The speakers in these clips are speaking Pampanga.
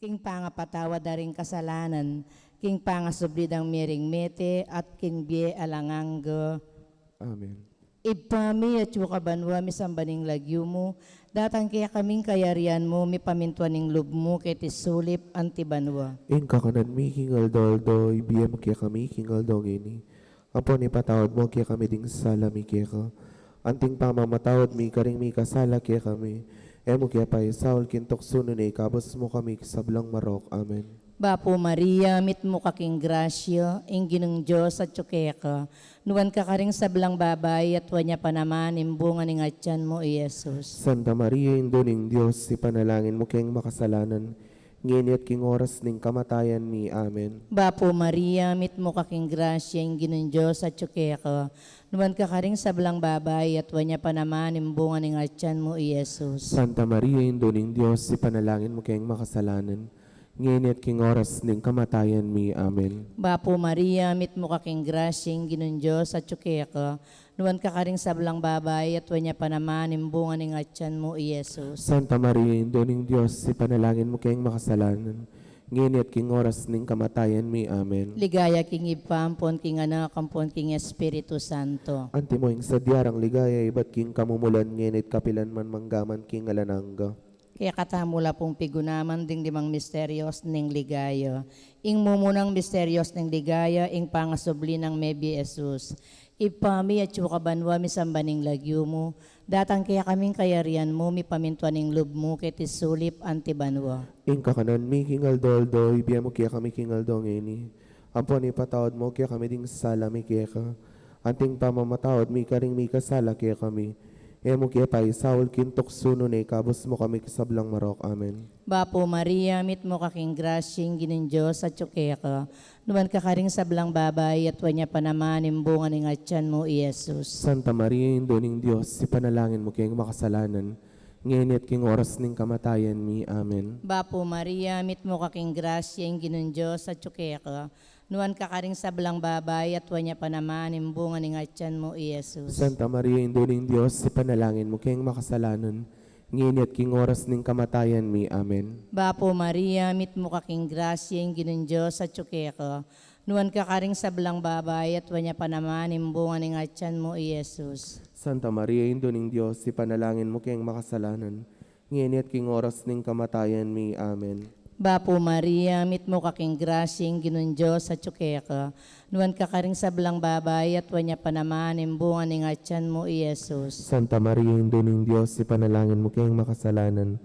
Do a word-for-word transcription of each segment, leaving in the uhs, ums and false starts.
King pangapatawad da ring kasalanan, king pangasubli dang miring mete, at king bie alang angga. Amen. Ibpa mi, atsu ka banua, misamban ing lagyu mu, datang kekami ing kayarian mu, mipamintuan ing lub mu, keti sulip anti banua. Ing kakanan mi king aldo-aldo, ibie mu kekami king aldo ngeni. Ampon ipatawad mu kekami ding sala mi keka, anting pamamatawad mi karing mikasala kekami. E mu ke paisaul king tuksu, nune ikabus mu kami king sablang marok. Amen. Bapu Maria, mitmu ka king grasya, ing Ginung Dios atyu keka. Nuan ka karing sablang babai, at nuan ya pa naman ing bunga ning atian mu, i Jesus. Santa Maria, Indu ning Dios, ipanalangin mu keng makasalanan, ngeni at king oras ning kamatayan mi. Amen. Bapu Maria, mitmu ka king grasya, ing Ginung Dios atyu keka. Nuan ka karing sablang babai, at nuan ya pa naman ing bunga ning atian mu, i Jesus. Santa Maria, Indu ning Dios, ipanalangin mu keng makasalanan, ngeni at king oras ning kamatayan mi. Amen. Bapu Maria, mitmu ka king grasya, ing Ginung Dios atyu keka. Nuan ka karing sablang babai, at nuan ya pa naman ing bunga ning atian mu, i Jesus. Santa Maria, Indu ning Dios, ipanalangin mu keng makasalanan, ngeni at king oras ning kamatayan mi. Amen. Ligaya king Ibpa, ampon king Anak, ampon king Espiritu Santo. Antimo ing sadya rang ligaya, ibat king kamumulan, ngeni at kapilan man, mangga man king alang angga. Kekatamu la pung pigunaman ding limang misterios ning ligaya. Ing mumunang misterios ning ligaya, ing pangasubli nang mebie Jesus. Ibpa mi, atyu ka banua, misamban ing lagyu mu, datang kekami ing kayarian mu, mipamintuan ing lub mu, keti sulip anti banua. Ing kakanan mi king aldo-aldo, ibie mu kekami king aldo ngeni. Ampon ipatawad mu kekami ding sala mi keka, anting pamamatawad mi karing mikasala kekami. E mu ke paisaul king tuksu, nune ikabus mu kami king sablang marok. Amen. Bapu Maria, mitmu ka king grasya, ing Ginung Dios atyu keka. Nuan ka karing sablang babai, at nuan ya pa naman ing bunga ning atian mu, i Jesus. Santa Maria, Indu ning Dios, ipanalangin mu keng makasalanan, ngeni at king oras ning kamatayan mi. Amen. Bapu Maria, mitmu ka king grasya, ing Ginung Dios atyu keka. Nuan ka karing sablang babai, at nuan ya pa naman ing bunga ning atian mu, i Jesus. Santa Maria, Indu ning Dios, ipanalangin mu keng makasalanan, ngeni at king oras ning kamatayan mi. Amen. Bapu Maria, mitmu ka king grasya, ing Ginung Dios atyu keka. Nuan ka karing sablang babai, at nuan ya pa naman ing bunga ning atian mu, i Jesus. Santa Maria, Indu ning Dios, ipanalangin mu keng makasalanan, ngeni at king oras ning kamatayan mi. Amen. Bapu Maria, mitmu ka king grasya, ing Ginung Dios atyu keka. Nuan ka karing sablang babai, at nuan ya pa naman ing bunga ning atian mu, i Jesus. Santa Maria, Indu ning Dios, ipanalangin mu keng makasalanan,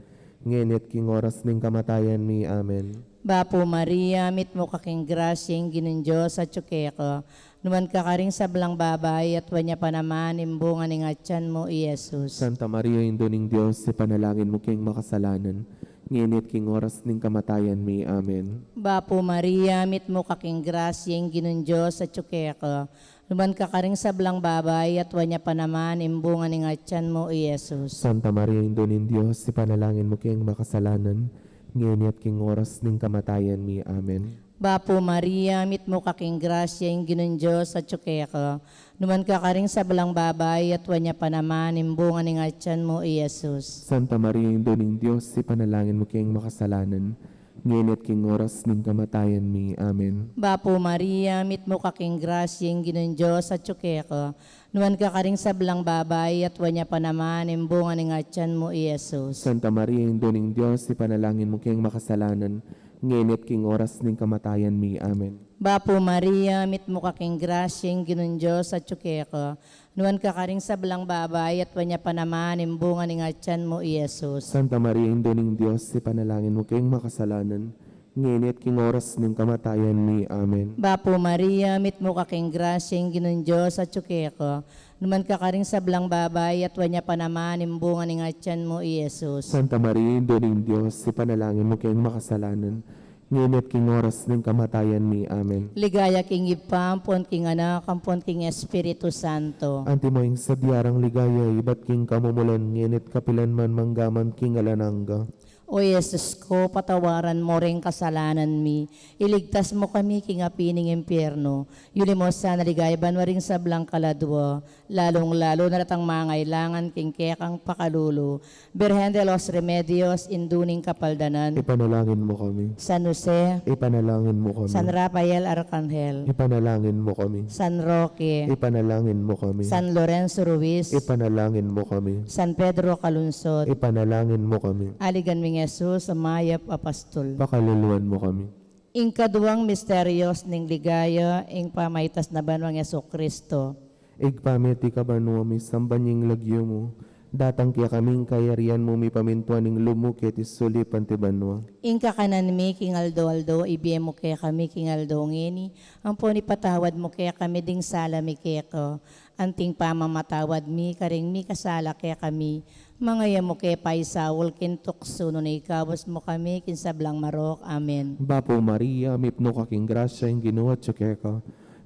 ngeni at king oras ning kamatayan mi. Amen. Bapu Maria, mitmu ka king grasya, ing Ginung Dios atyu keka. Nuan ka karing sablang babai, at nuan ya pa naman ing bunga ning atian mu, i Jesus. Santa Maria, Indu ning Dios, ipanalangin mu keng makasalanan, ngeni at king oras ning kamatayan mi. Amen. Bapu Maria, mitmu ka king grasya, ing Ginung Dios atyu keka. Nuan ka karing sablang babai, at nuan ya pa naman ing bunga ning atian mu, i Jesus. Santa Maria, Indu ning Dios, ipanalangin mu keng makasalanan, ngeni at king oras ning kamatayan mi. Amen. Bapu Maria, mitmu ka king grasya, ing Ginung Dios atyu keka. Nuan ka karing sablang babai, at nuan ya pa naman ing bunga ning atian mu, i Jesus. Santa Maria, Indu ning Dios, ipanalangin mu keng makasalanan, ngeni at king oras ning kamatayan mi. Amen. Bapu Maria, mitmu ka king grasya, ing Ginung Dios atyu keka. Nuan ka karing sablang babai, at nuan ya pa naman ing bunga ning atian mu, i Jesus. Santa Maria, Indu ning Dios, ipanalangin mu keng makasalanan, ngeni at king oras ning kamatayan mi. Amen. Bapu Maria, mitmu ka king grasya, ing Ginung Dios atyu keka. Nuan ka karing sablang babai, at nuan ya pa naman ing bunga ning atian mu, i Jesus. Santa Maria, Indu ning Dios, ipanalangin mu keng makasalanan, ngeni at king oras ning kamatayan mi. Amen. Bapu Maria, mitmu ka king grasya, ing Ginung Dios atyu keka. Nuan ka karing sablang babai, at nuan ya pa naman ing bunga ning atian mu, i Jesus. Santa Maria, Indu ning Dios, ipanalangin mu keng makasalanan, ngeni at king oras ning kamatayan mi. Amen. Ligaya king Ibpa, ampon king Anak, ampon king Espiritu Santo. Antimo ing sadya rang ligaya, ibat king kamumulan, ngeni at kapilan man, mangga man king alang angga. O Jesus ko, patawaran mo ring kasalanan mi, iligtas mo kami king api ning impyerno, yuli mo sana king ligaya banua ring sablang kaladua, lalung-lalu na retang mangailangan king kekang pakalulu. Birhen de los Remedios, Indu ning Kapaldanan. Ipanalangin mo kami. San Jose. Ipanalangin mo kami. San Rafael Arcangel. Ipanalangin mo kami. San Roque. Ipanalangin mo kami. San Lorenzo Ruiz. Ipanalangin mo kami. San Pedro Calungsod. Ipanalangin mo kami. Aligan ming Jesus, a mayap a pastul. Pakaluluan mo kami. Ing kaduang misterios ning ligaya, ing pamaitas na banuang Jesucristo. Ibpa mi, atiu ka banua, misamban ya ing lagyu mu, datang kekami ing kayarian mu, mipamintuan ing lub mu keti sulip anti banua. Ing kakanan mi king aldo-aldo, ibie mu kekami king aldo ngeni, ampon ipatawad mu kekami ding sala mi keka, anting pamamatawad mi karing mikasala kekami, manga e mu ke paisaul king tuksu, nune ikabus mu kami king sablang marok. Amen. Bapu Maria, mipnu ka king grasya, ing Ginu atyu keka.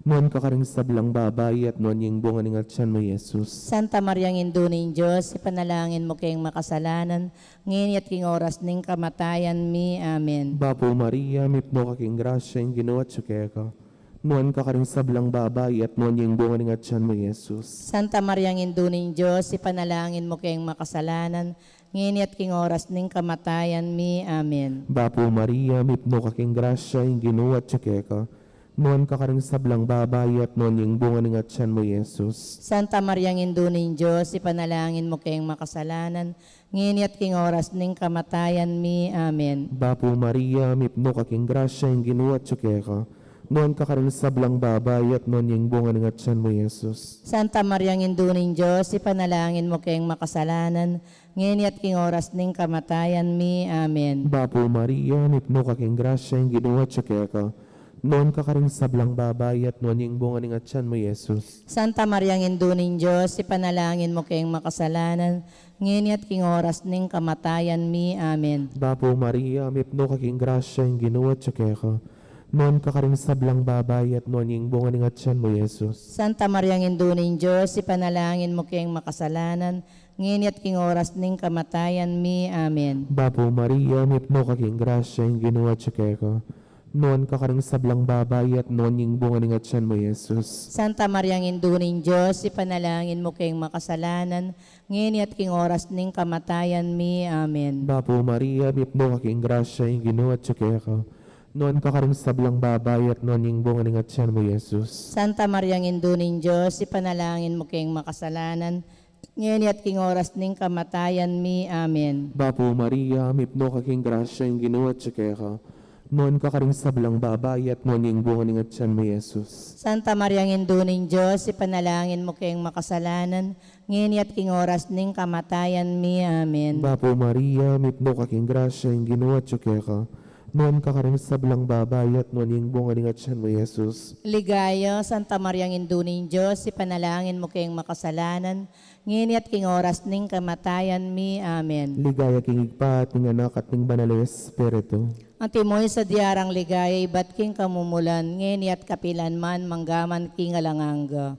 Nuan ka karing sablang babai, at nuan ya ing bunga ning atyan mu, i Jesus. Santa Maria, Indu ning Dios, ipanalangin mu keng makasalanan, ngeni at king oras ning kamatayan mi. Amen. Bapu Maria, mipnu ka king grasya, ing Ginu atyu keka. Nuan ka karing sablang babai, at nuan ya ing bunga ning atyan mu, i Jesus. Santa Maria, Indu ning Dios, ipanalangin mu keng makasalanan, ngeni at king oras ning kamatayan mi. Amen. Bapu Maria, mipnu ka king grasya, ing Ginu atyu keka. Nuan ka karing sablang babai, at nuan ya ing bunga ning atyan mu, i Jesus. Santa Maria, Indu ning Dios, ipanalangin mu keng makasalanan, ngeni at king oras ning kamatayan mi. Amen. Bapu Maria, mipnu ka king grasya, ing Ginu atyu keka. Nuan ka karing sablang babai, at nuan ya ing bunga ning atyan mu, i Jesus. Santa Maria, Indu ning Dios, ipanalangin mu keng makasalanan, ngeni at king oras ning kamatayan mi. Amen. Bapu Maria, mipnu ka king grasya, ing Ginu atyu keka. Nuan ka karing sablang babai, at nuan ya ing bunga ning atyan mu, i Jesus. Santa Maria, Indu ning Dios, ipanalangin mu keng makasalanan, ngeni at king oras ning kamatayan mi. Amen. Bapu Maria, mipnu ka king grasya, ing Ginu atyu keka. Nuan ka karing sablang babai, at nuan ya ing bunga ning atyan mu, i Jesus. Santa Maria, Indu ning Dios, ipanalangin mu keng makasalanan, ngeni at king oras ning kamatayan mi. Amen. Bapu Maria, mipnu ka king grasya, ing Ginu atyu keka. Nuan ka karing sablang babai, at nuan ya ing bunga ning atyan mu, i Jesus. Santa Maria, Indu ning Dios, ipanalangin mu keng makasalanan, ngeni at king oras ning kamatayan mi. Amen. Bapu Maria, mipnu ka king grasya, ing Ginu atyu keka. Nuan ka karing sablang babai, at nuan ya ing bunga ning atyan mu, i Jesus. Santa Maria, Indu ning Dios, ipanalangin mu keng makasalanan, ngeni at king oras ning kamatayan mi. Amen. Bapu Maria, mipnu ka king grasya, ing Ginu atyu keka. Nuan ka karing sablang babai, at nuan ya ing bunga ning atyan mu, i Jesus. Santa Maria, Indu ning Dios, ipanalangin mu keng makasalanan, ngeni at king oras ning kamatayan mi. Amen. Bapu Maria, mipnu ka king grasya, ing Ginu atyu keka. Nuan ka karing sablang babai, at nuan ya ing bunga ning atyan mu, i Jesus. Ligaya, Santa Maria, Indu ning Dios, ipanalangin mu keng makasalanan, ngeni at king oras ning kamatayan mi. Amen. Ligaya king Ibpa, at ning Anak, at ning Banal a Espiritu. Antimo ing sadya rang ligaya, ibat king kamumulan, ngeni at kapilan man, mangga man king alang angga.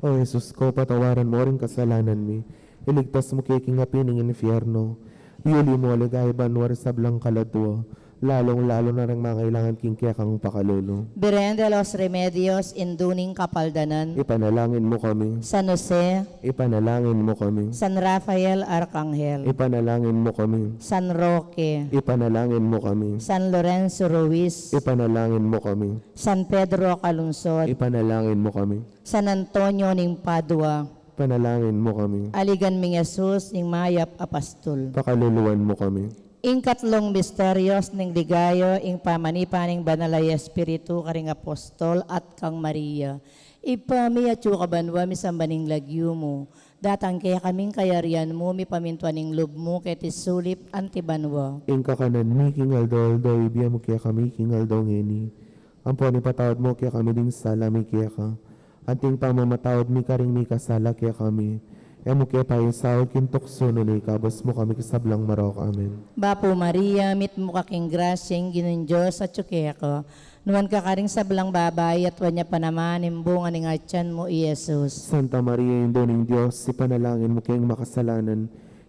O Jesus ko, patawaran mo ring kasalanan mi, iligtas mu ke king api ning infierno, yuli mo king ligaya banua ring sablang kaladua, lalung-lalu na ring mangailangan king kekang pakalulu. Birhen de los Remedios, Indu ning Kapaldanan. Ipanalangin mo kami. San Jose. Ipanalangin mo kami. San Rafael Arcangel. Ipanalangin mo kami. San Roque. Ipanalangin mo kami. San Lorenzo Ruiz. Ipanalangin mo kami. San Pedro Calungsod. Ipanalangin mo kami. San Antonio ning Padua. Panalangin mo kami. Aligan ming Jesus, ing mayap a pastul. Pakaluluan mo kami. Ing katlung misterios ning ligaya, ing pamanipa ning Banal a Espiritu karing apostol at kang Maria. Ibpa mi, atyu ka banua, misamban ing lagyu mu. Datang kekami ing kayarian mu, mipamintuan ing lub mu keti sulip anti banua. Ing kakanan mi king aldo-aldo, ibie mu kekami king aldo ngeni. Ampon ipatawad mu kekami ding sala mi keka, anti ing pamamatawad mi karing mikasala kekami. E mu ke paisaul king tuksu, nune ikabus mu kami king sablang marok. Amen. Bapu Maria, mitmu ka king grasya, ing Ginung Dios atyu keka. Nuan ka karing sablang babai, at nuan ya pa naman ing bunga ning atyan mu, i Jesus. Santa Maria, Indu ning Dios, ipanalangin mu keng makasalanan,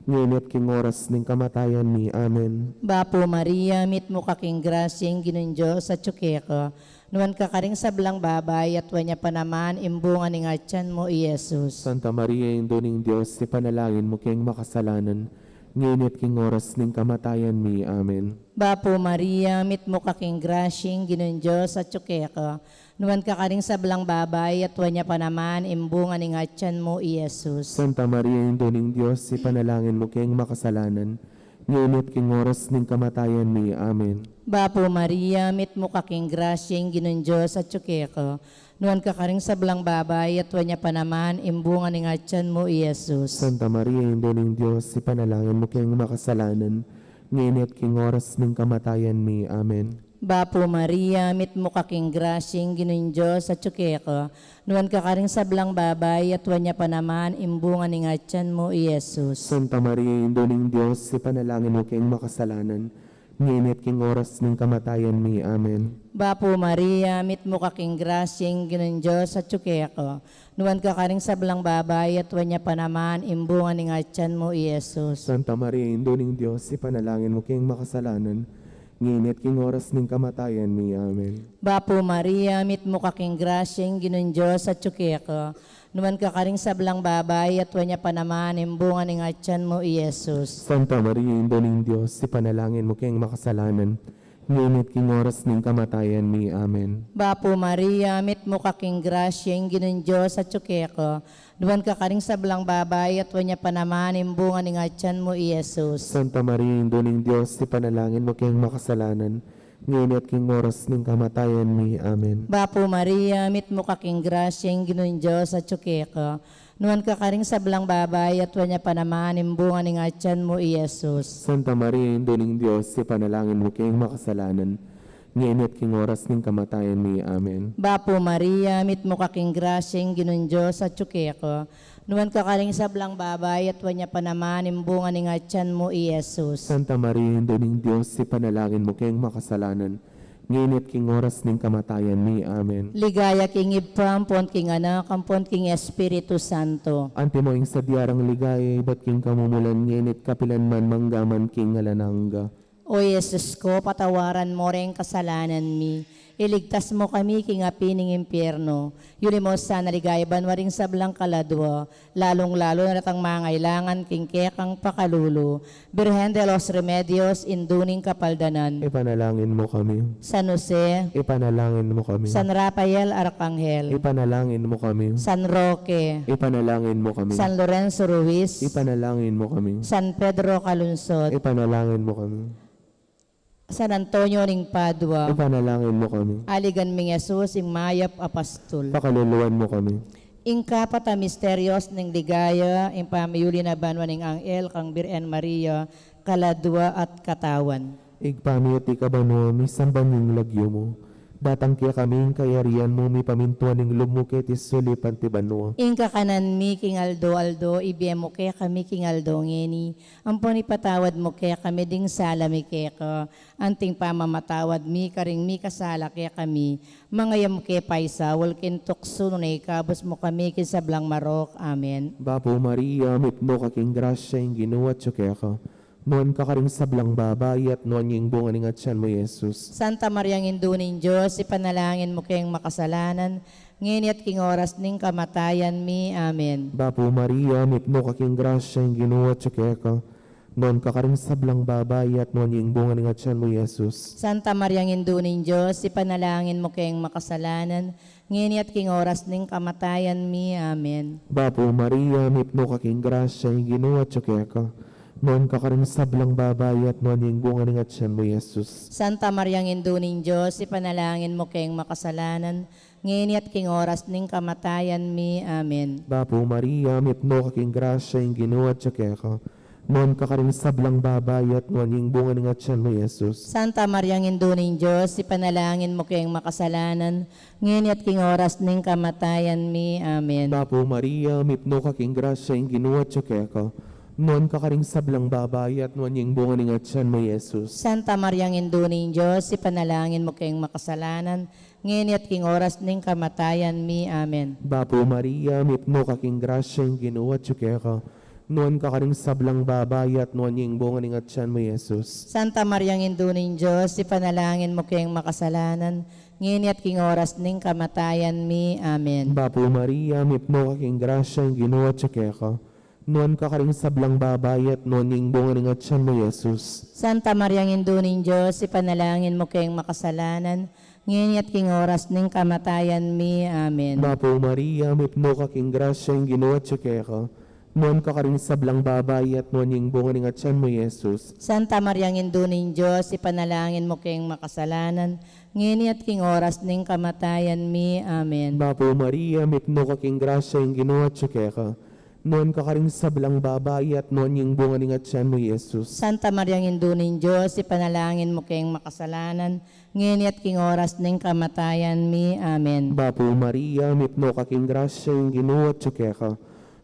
ngeni at king oras ning kamatayan mi. Amen. Bapu Maria, mitmu ka king grasya, ing Ginung Dios atyu keka. Nuan ka karing sablang babai, at nuan ya pa naman ing bunga ning atyan mu, i Jesus. Santa Maria, Indu ning Dios, ipanalangin mu keng makasalanan, ngeni at king oras ning kamatayan mi. Amen. Bapu Maria, mitmu ka king grasya, ing Ginung Dios atyu keka. Nuan ka karing sablang babai, at nuan ya pa naman ing bunga ning atyan mu, i Jesus. Santa Maria, Indu ning Dios, ipanalangin mu keng makasalanan, ngeni at king oras ning kamatayan mi. Amen. Bapu Maria, mitmu ka king grasya, ing Ginung Dios atyu keka. Nuan ka karing sablang babai, at nuan ya pa naman ing bunga ning atyan mu, i Jesus. Santa Maria, Indu ning Dios, ipanalangin mu keng makasalanan, ngeni at king oras ning kamatayan mi. Amen. Bapu Maria, mitmu ka king grasya, ing Ginung Dios atyu keka. Nuan ka karing sablang babai, at nuan ya pa naman ing bunga ning atyan mu, i Jesus. Santa Maria, Indu ning Dios, ipanalangin mu keng makasalanan, ngeni at king oras ning kamatayan mi. Amen. Bapu Maria, mitmu ka king grasya, ing Ginung Dios atyu keka. Nuan ka karing sablang babai, at nuan ya pa naman ing bunga ning atyan mu, i Jesus. Santa Maria, Indu ning Dios, ipanalangin mu keng makasalanan, ngeni at king oras ning kamatayan mi. Amen. Bapu Maria, mitmu ka king grasya, ing Ginung Dios atyu keka. Nuan ka karing sablang babai, at nuan ya pa naman ing bunga ning atyan mu, i Jesus. Santa Maria, Indu ning Dios, ipanalangin mu keng makasalanan, ngeni at king oras ning kamatayan mi. Amen. Bapu Maria, mitmu ka king grasya, ing Ginung Dios atyu keka. Nuan ka karing sablang babai, at nuan ya pa naman ing bunga ning atyan mu, i Jesus. Santa Maria, Indu ning Dios, ipanalangin mu keng makasalanan, ngeni at king oras ning kamatayan mi. Amen. Bapu Maria, mitmu ka king grasya, ing Ginung Dios atyu keka. Nuan ka karing sablang babai, at nuan ya pa naman ing bunga ning atyan mu, i Jesus. Santa Maria, Indu ning Dios, ipanalangin mu keng makasalanan, ngeni at king oras ning kamatayan mi. Amen. Bapu Maria, mitmu ka king grasya, ing Ginung Dios atyu keka. Nuan ka karing sablang babai, at nuan ya pa naman ing bunga ning atyan mu, i Jesus. Santa Maria, Indu ning Dios, ipanalangin mu keng makasalanan, ngeni at king oras ning kamatayan mi. Amen. Ligaya king Ibpa, ampon king Anak, ampon king Espiritu Santo. Antimo ing sadya rang ligaya ibat king kamumulan, ngeni at kapilan man, mangga man king alang angga. O Jesus ko, patawaran mo reng kasalanan mi, iligtas mo kami king api ning impyerno, yuli mo sana ligaya banua ring sablang kaladua, lalung-lalu na retang mangailangan king kekang pakalulu. Birhen de los Remedios, Indu ning Kapaldanan. Ipanalangin mo kami. San Jose. Ipanalangin mo kami. San Rafael Arkanghel. Ipanalangin mo kami. San Roque. Ipanalangin mo kami. San Lorenzo Ruiz. Ipanalangin mo kami. San Pedro Calungsod. Ipanalangin mo kami. San Antonio ning Padua. Ipanalangin mo kami. Aligan ming Jesus, ing mayap a pastul. Pakaluluan mo kami. Ing kapat a misterios ning ligaya, ing pamiyuli na banua ning anghel kang Birhen Maria, kaladua at katawan. Ibpa mi atyu ka banua, misamban ya ing lagyu mu. Datang kekami ing kayarian mu, mipamintuan ing lub mu keti sulip anti banua. Ing kakanan mi king aldo-aldo, ibie mu kekami king aldo ngeni, ampon ipatawad mu kekami ding sala mi keka, anting pamamatawad mi karing mikasala kekami, manga e mu ke paisaul king tuksu, nune ikabus mu kami king sablang marok. Amen. Bapu Maria, mipnu ka king grasya, ing Ginu atyu keka. Nuan ka karing sablang babai, at nuan ya ing bunga ning atyan mu, i Jesus. Santa Maria, Indu ning Dios, ipanalangin mu keng makasalanan, ngeni at king oras ning kamatayan mi. Amen. Bapu Maria, mipnu ka king grasya, ing Ginu atyu keka. Nuan ka karing sablang babai, at nuan ya ing bunga ning atyan mu, i Jesus. Santa Maria, Indu ning Dios, ipanalangin mu keng makasalanan, ngeni at king oras ning kamatayan mi. Amen. Bapu Maria, mipnu ka king grasya, ing Ginu atyu keka. Nuan ka karing sablang babai, at nuan ya ing bunga ning atyan mu, i Jesus. Santa Maria, Indu ning Dios, ipanalangin mu keng makasalanan, ngeni at king oras ning kamatayan mi. Amen. Bapu Maria, mipnu ka king grasya, ing Ginu atyu keka. Nuan ka karing sablang babai, at nuan ya ing bunga ning atyan mu, i Jesus. Santa Maria, Indu ning Dios, ipanalangin mu keng makasalanan, ngeni at king oras ning kamatayan mi. Amen. Bapu Maria, mipnu ka king grasya, ing Ginu atyu keka. Nuan ka karing sablang babai, at nuan ya ing bunga ning atyan mu, i Jesus. Santa Maria, Indu ning Dios, ipanalangin mu keng makasalanan, ngeni at king oras ning kamatayan mi. Amen. Bapu Maria, mipnu ka king grasya, ing Ginu atyu keka. Nuan ka karing sablang babai, at nuan ya ing bunga ning atyan mu, Jesus. Santa Maria, Indu ning Dios, ipanalangin mu keng makasalanan, ngeni at king oras ning kamatayan mi. Amen. Bapu Maria, mipnu ka king grasya, ing Ginu atyu keka. Nuan ka karing sablang babai, at nuan ya ing bunga ning atyan mu, Jesus. Santa Maria, Indu ning Dios, ipanalangin mu keng makasalanan, ngeni at king oras ning kamatayan mi. Amen. Bapu Maria, mipnu ka king grasya, ing Ginu atyu keka. Nuan ka karing sablang babai, at nuan ya ing bunga ning atyan mu, Jesus. Santa Maria, Indu ning Dios, ipanalangin mu keng makasalanan, ngeni at king oras ning kamatayan mi. Amen. Bapu Maria, mipnu ka king grasya, ing Ginu atyu keka. Nuan ka karing sablang babai, at nuan ya ing bunga ning atyan mu, Jesus. Santa Maria, Indu ning Dios, ipanalangin mu keng makasalanan, ngeni at king oras ning kamatayan mi. Amen. Bapu Maria, mipnu ka king grasya, ing Ginu atyu keka.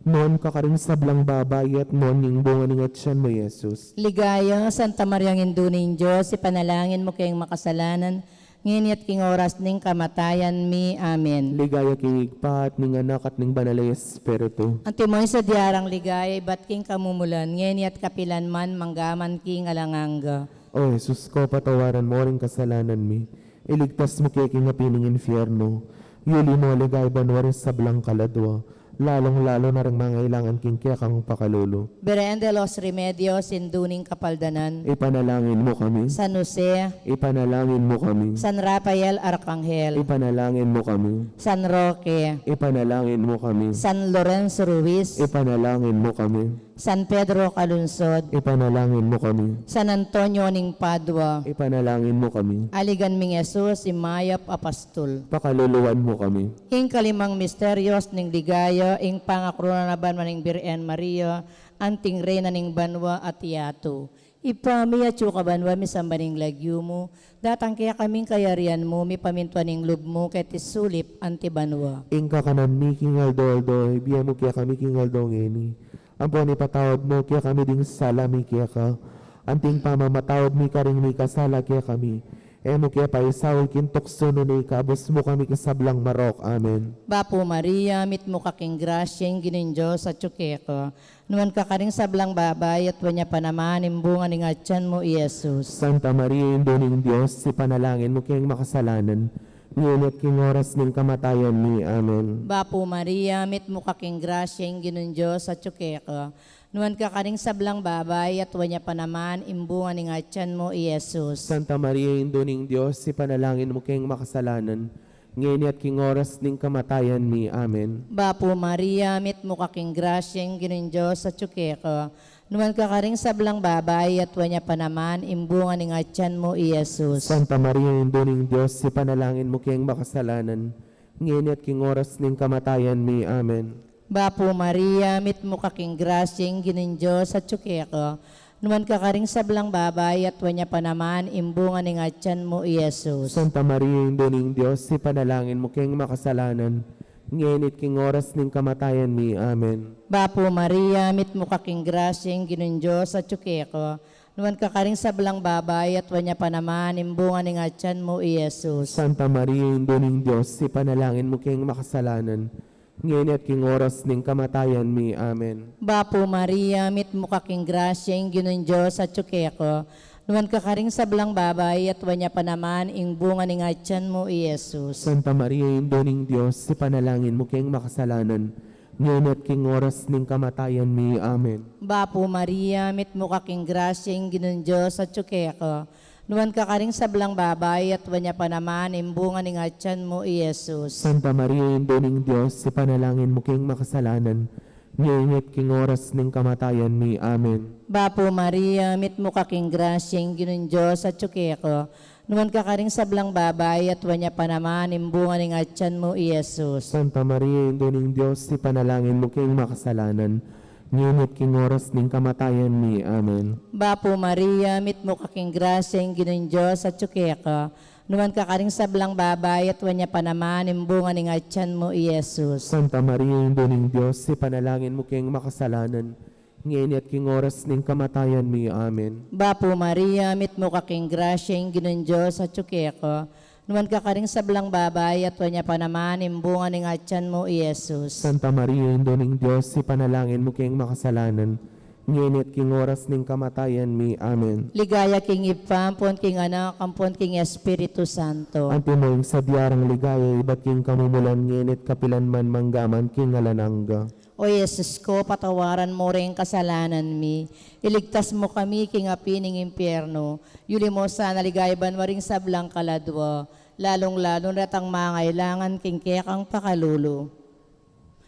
Nuan ka karing sablang babai, at nuan ya ing bunga ning atyan mu, Jesus. Ligaya, Santa Maria, Indu ning Dios, ipanalangin mu keng makasalanan, ngeni at king oras ning kamatayan mi. Amen. Ligaya king Ibpa, at ning Anak, at ning Banal a Espiritu. Antimo ing sadya rang ligaya, ibat king kamumulan, ngeni at kapilan man, mangga man king alang angga. O Jesus ko, patawaran mu ring kasalanan mi, iligtas mu ke king api ning infierno, yuli mu king banua ring sablang kaladua, lalung-lalu na ring mangailangan king kekang pakalulu. Virgen de los Remedios, Indu ning Kapaldanan. Ipanalangin mu kami. San Jose. Ipanalangin mu kami. San Rafael Arkanghel. Ipanalangin mu kami. San Roque. Ipanalangin mu kami. San Lorenzo Ruiz. Ipanalangin mu kami. San Pedro Calungsod. Ipanalangin mu kami. San Antonio ning Padua. Ipanalangin mu kami. Aligan ming Jesus, ing mayap a pastul. Pakaluluan mu kami. Ing kalimang misterios ning ligaya, ing pangakrunan a banua ning Birhen Maria, anting Reyna ning banua at yatu. Ibpa mi, atsu ka banua, misamban ing lagyu mu, datang kekami ing kayarian mu, mipamintuan ing lub mu, keti sulip anti banua. Ing kakanan mi king aldo-aldo, ibie mu kekami king aldo ngeni. Ampon ipatawad mu kekami ding sala mi keka, anti ing pamamatawad mi karing mikasala kekami. E mu ke paisaul king tuksu, nune ikabus mu kami king sablang marok. Amen. Bapu Maria, mitmu ka king grasya, ing Ginung Dios atyu keka. Nuan ka karing sablang babai, at nuan ya pa naman ing bunga ning atyan mu, i Jesus. Santa Maria, Indu ning Dios, ipanalangin mu keng makasalanan, ngeni at king oras ning kamatayan mi. Amen. Bapu Maria, mitmu ka king grasya, ing Ginung Dios atyu keka. Nuan ka karing sablang babai, at nuan ya pa naman ing bunga ning atyan mu, i Jesus. Santa Maria, Indu ning Dios, ipanalangin mu keng makasalanan, ngeni at king oras ning kamatayan mi. Amen. Bapu Maria, mitmu ka king grasya, ing Ginung Dios atyu keka. Nuan ka karing sablang babai, at nuan ya pa naman ing bunga ning atyan mu, i Jesus. Santa Maria, Indu ning Dios, ipanalangin mu keng makasalanan, ngeni at king oras ning kamatayan mi. Amen. Bapu Maria, mitmu ka king grasya, ing Ginung Dios atyu keka. Nuan ka karing sablang babai, at nuan ya pa naman ing bunga ning atyan mu, i Jesus. Santa Maria, Indu ning Dios, ipanalangin mu keng makasalanan, ngeni at king oras ning kamatayan mi. Amen. Bapu Maria, mitmu ka king grasya, ing Ginung Dios atyu keka. Nuan ka karing sablang babai, at nuan ya pa naman ing bunga ning atyan mu, i Jesus. Santa Maria, Indu ning Dios, ipanalangin mu keng makasalanan, ngeni at king oras ning kamatayan mi. Amen. Bapu Maria, mitmu ka king grasya, ing Ginung Dios atyu keka. Nuan ka karing sablang babai, at nuan ya pa naman ing bunga ning atyan mu, i Jesus. Santa Maria, Indu ning Dios, ipanalangin mu keng makasalanan, ngeni at king oras ning kamatayan mi. Amen. Bapu Maria, mitmu ka king grasya, ing Ginung Dios atyu keka. Nuan ka karing sablang babai, at nuan ya pa naman ing bunga ning atyan mu, i Jesus. Santa Maria, Indu ning Dios, ipanalangin mu keng makasalanan, ngeni at king oras ning kamatayan mi. Amen. Bapu Maria, mitmu ka king grasya, ing Ginung Dios atyu keka. Nuan ka karing sablang babai, at nuan ya pa naman ing bunga ning atyan mu, i Jesus. Santa Maria, Indu ning Dios, ipanalangin mu keng makasalanan, ngeni at king oras ning kamatayan mi. Amen. Bapu Maria, mitmu ka king grasya, ing Ginung Dios atyu keka. Nuan ka karing sablang babai, at nuan ya pa naman ing bunga ning atyan mu, i Jesus. Santa Maria, Indu ning Dios, ipanalangin mu keng makasalanan, ngeni at king oras ning kamatayan mi. Amen. Bapu Maria, mitmu ka king grasya, ing Ginung Dios atyu keka. Nuan ka karing sablang babai, at nuan ya pa naman ing bunga ning atyan mu, i Jesus. Santa Maria, Indu ning Dios, ipanalangin mu keng makasalanan, ngeni at king oras ning kamatayan mi. Amen. Ligaya king Ibpa, ampon king Anak, ampon king Espiritu Santo. Antimo ing sadya rang ligaya ibat king kamumulan, ngeni at kapilan man, mangga man king alang angga. O Jesus ko, patawaran mu ring kasalanan mi, iligtas mu kami king api ning impyerno, yuli mu sana king banua ring sablang kaladua, lalung-lalu na retang mangailangan king kekang pakalulu.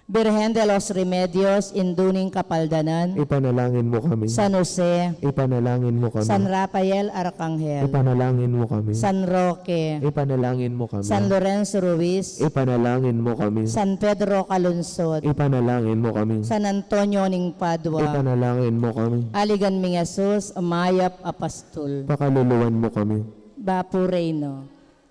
Birhen de los Remedios, Indu ning Kapaldanan. Ipanalangin mu kami. San Jose. Ipanalangin mu kami. San Rafael Arcangel. Ipanalangin mu kami. San Roque. Ipanalangin mu kami. San Lorenzo Ruiz. Ipanalangin mu kami. San Pedro Calungsod. Ipanalangin mu kami. San Antonio ning Padua. Ipanalangin mu kami. Aligan ming Jesus, mayap a pastul. Pakaluluan mu kami. Bapu Reyna.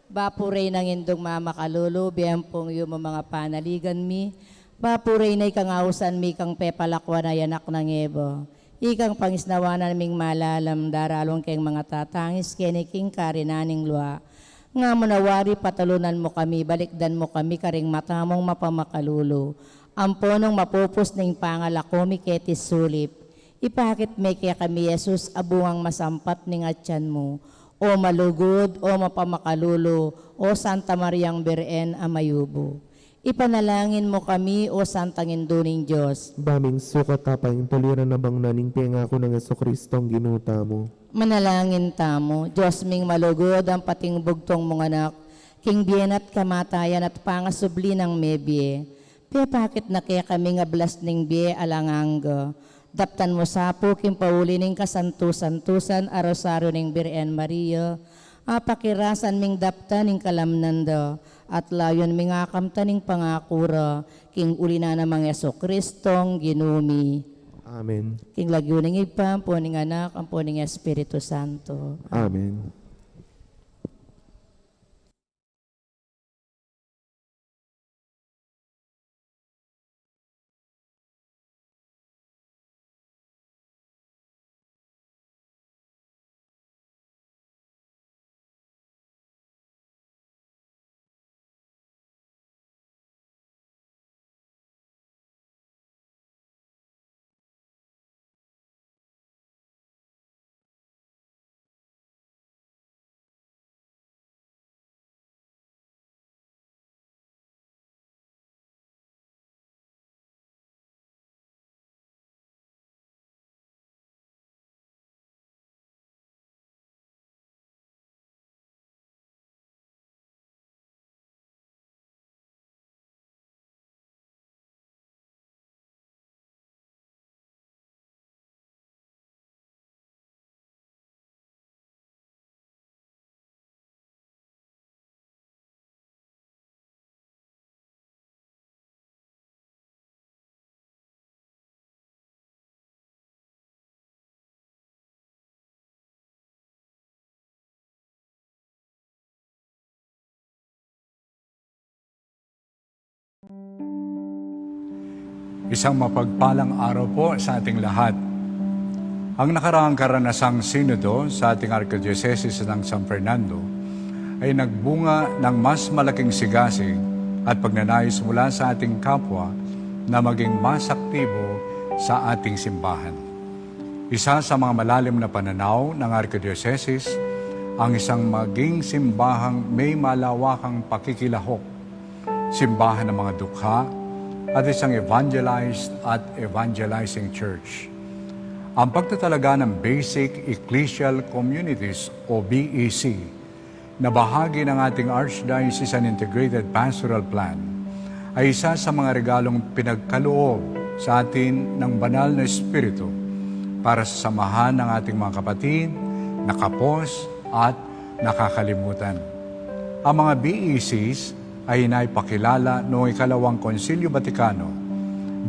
Bapu Reyna, ing Indung mamakalulu, bie ampong yumu ing panaligan mi. Bapu Reyna, ikang ausan mi kang pepalakuan a Anak nang Eva. Ikang pangisnawan ming malalam, daralung keng mangatatangis keni king karinan ning lua. Nga mu na wari patalunan mu kami, balikdan mu kami karing mata mung mapamakalulu. Ampo nung mapupus ning pangalako mi keti sulip, ipakit me kekami i Jesus a bungang masampat ning atyan mu. O malugud, o mapamakalulu, o Santa Mariang Birhen a mayumu. Ipanalangin mu kami, o Santang Indu ning Dios. Ba ming sukat a paintuliran a bangnan ing pengaku nang Jesucristong Ginu tamu. Manalangin tamu. Dios ming malugud, ampati ing bugtung mung Anak, king bie na at kamatayan at pangasubli nang mebie, pepakit na kekami ing ablas ning bie alang angga. Daptan mu sa pu king pauli ning kasantu-santusan a Rosario ning Birhen Maria, apakirasan ming daptan ing kalamnan da, at layun ming akamtan ing pangaku ra, king uli na nang Jesucristong Ginu mi. Amen. King lagyu ning Ibpa, ampon ning Anak, ampon ning Espiritu Santo. Amen. Isang mapagpalang araw po sa ating lahat. Ang nakaraang karanasang sinodo sa ating Arkidiosesis ng San Fernando ay nagbunga ng mas malaking sigasig at pagnanais mula sa ating kapwa na maging mas aktibo sa ating simbahan. Isa sa mga malalim na pananaw ng Arkidiosesis ang isang maging simbahang may malawakang pakikilahok, simbahan ng mga dukha, at isang evangelized at evangelizing church. Ang pagtatalaga ng Basic Ecclesial Communities o B E C na bahagi ng ating Archdiocesan Integrated Pastoral Plan ay isa sa mga regalong pinagkaloob sa atin ng Banal na Espiritu para sa samahan ng ating mga kapatid na kapos at nakakalimutan. Ang mga B E Cs ay inaipakilala noong ikalawang Konsilyo Batikano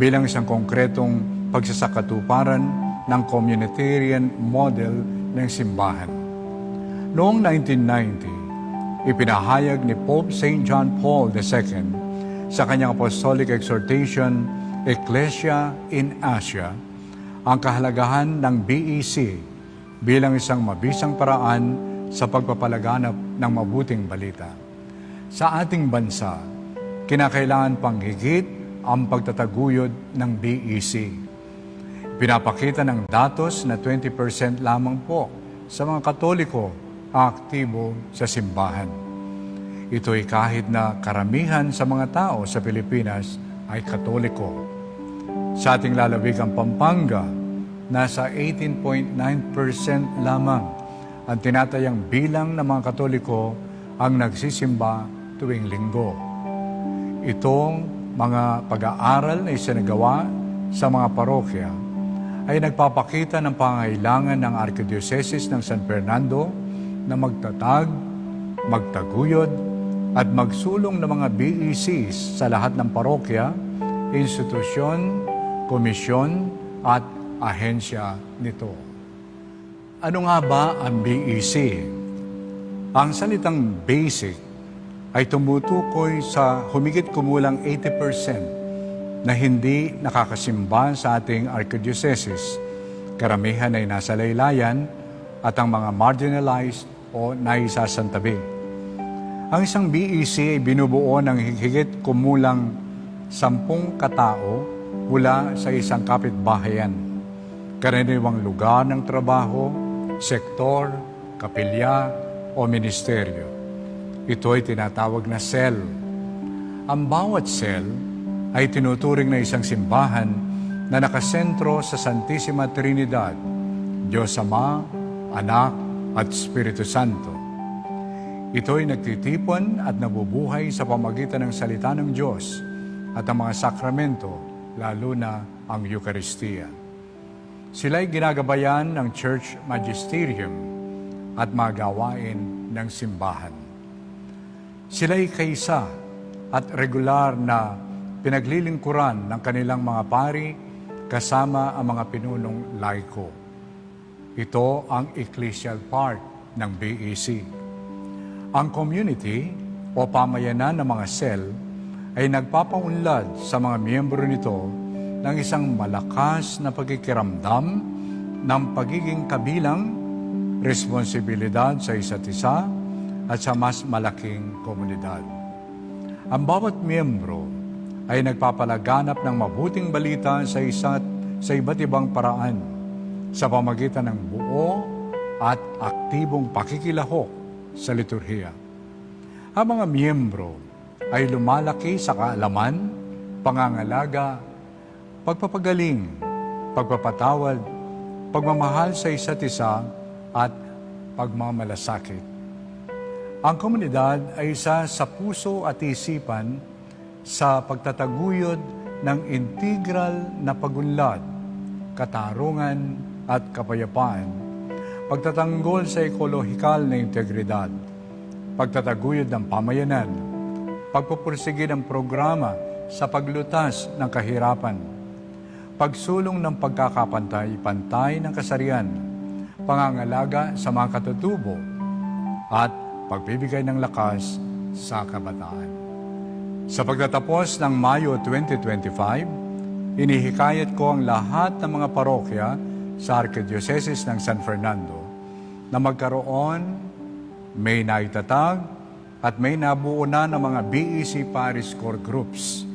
bilang isang konkretong pagsasakatuparan ng communitarian model ng simbahan. Noong nineteen ninety, ipinahayag ni Pope Saint John Paul the Second sa kanyang apostolic exhortation, Ecclesia in Asia, ang kahalagahan ng B E C bilang isang mabisang paraan sa pagpapalaganap ng mabuting balita. Sa ating bansa, kinakailangan pang higit ang pagtataguyod ng B E C. Pinapakita ng datos na twenty percent lamang po sa mga Katoliko ang aktibo sa simbahan. Ito'y kahit na karamihan sa mga tao sa Pilipinas ay Katoliko. Sa ating lalawigang Pampanga, nasa eighteen point nine percent lamang ang tinatayang bilang ng mga Katoliko ang nagsisimba tuwing Linggo. Itong mga pag-aaral na isinagawa sa mga parokya ay nagpapakita ng pangangailangan ng Arkidyosesis ng San Fernando na magtatag, magtaguyod, at magsulong ng mga B E Cs sa lahat ng parokya, institusyon, komisyon, at ahensya nito. Ano nga ba ang B E C? Ang salitang basic ay tumutukoy sa humigit kumulang eighty percent na hindi nakakasimba sa ating arkidyosesis. Karamihan ay nasa laylayan at ang mga marginalized o naisasantabi. Ang isang B E C ay binubuo ng higit kumulang sampung katao mula sa isang kapitbahayan, karaniwang lugar ng trabaho, sektor, kapilya, o ministeryo. Ito ay tinatawag na cell. Ang bawat cell ay tinuturing na isang simbahan na nakasentro sa Santisima Trinidad, Diyos Ama, Anak, at Espiritu Santo. Ito'y nagtitipon at nabubuhay sa pamagitan ng salita ng Diyos at ang mga sakramento, lalo na ang Eukaristiya. Sila'y ginagabayan ng Church Magisterium at mga gawain ng simbahan. Sila'y kaisa at regular na pinaglilingkuran ng kanilang mga pari kasama ang mga pinunong laiko. Ito ang ecclesial part ng B E C. Ang community o pamayanan ng mga cell ay nagpapaunlad sa mga miyembro nito ng isang malakas na pakikiramdam ng pagiging kabilang, responsibilidad sa isa't isa at sa mas malaking komunidad. Ang bawat miyembro ay nagpapalaganap ng mabuting balita sa isa't sa iba't ibang paraan sa pamagitan ng buo at aktibong pakikilahok sa liturhiya. Ang mga miyembro ay lumalaki sa kaalaman, pangangalaga, pagpapagaling, pagpapatawad, pagmamahal sa isa't isa, at pagmamalasakit. Ang komunidad ay isa sa puso at isipan sa pagtataguyod ng integral na pag-unlad, katarungan, at kapayapaan, pagtatanggol sa ekolohikal na integridad, pagtataguyod ng pamayanan, pagpupursigi ng programa sa paglutas ng kahirapan, pagsulong ng pagkakapantay-pantay ng kasarian, pangangalaga sa mga katutubo, at pagbibigay ng lakas sa kabataan. Sa pagtatapos ng Mayo twenty twenty-five, inihikayat ko ang lahat ng mga parokya sa Arkidyosesis ng San Fernando na magkaroon, may naitatag, at may nabuo na ng mga B E C Parish Core Groups.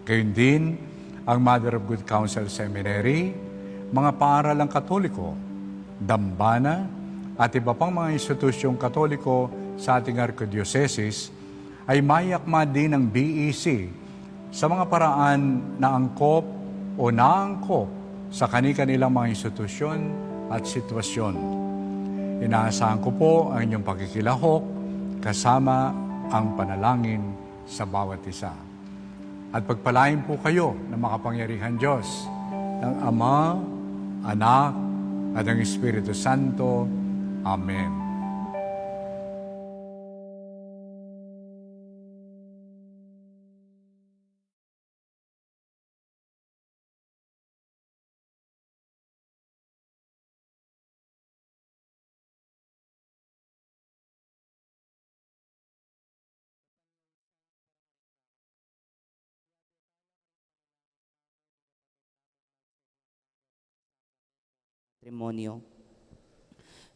Gayon din, ang Mother of Good Counsel Seminary, mga paaralang Katoliko, dambana, at iba pang mga institusyong Katoliko sa ating arkidyosesis ay mayakma din ng B E C sa mga paraan na angkop o naangkop sa kani-kanilang mga institusyon at sitwasyon. Inaasahan ko po ang inyong pakikilahok kasama ang panalangin sa bawat isa. At pagpalain po kayo ng makapangyarihang Diyos, ng Ama, Anak, at ng Espiritu Santo. Amen. Matrimonio.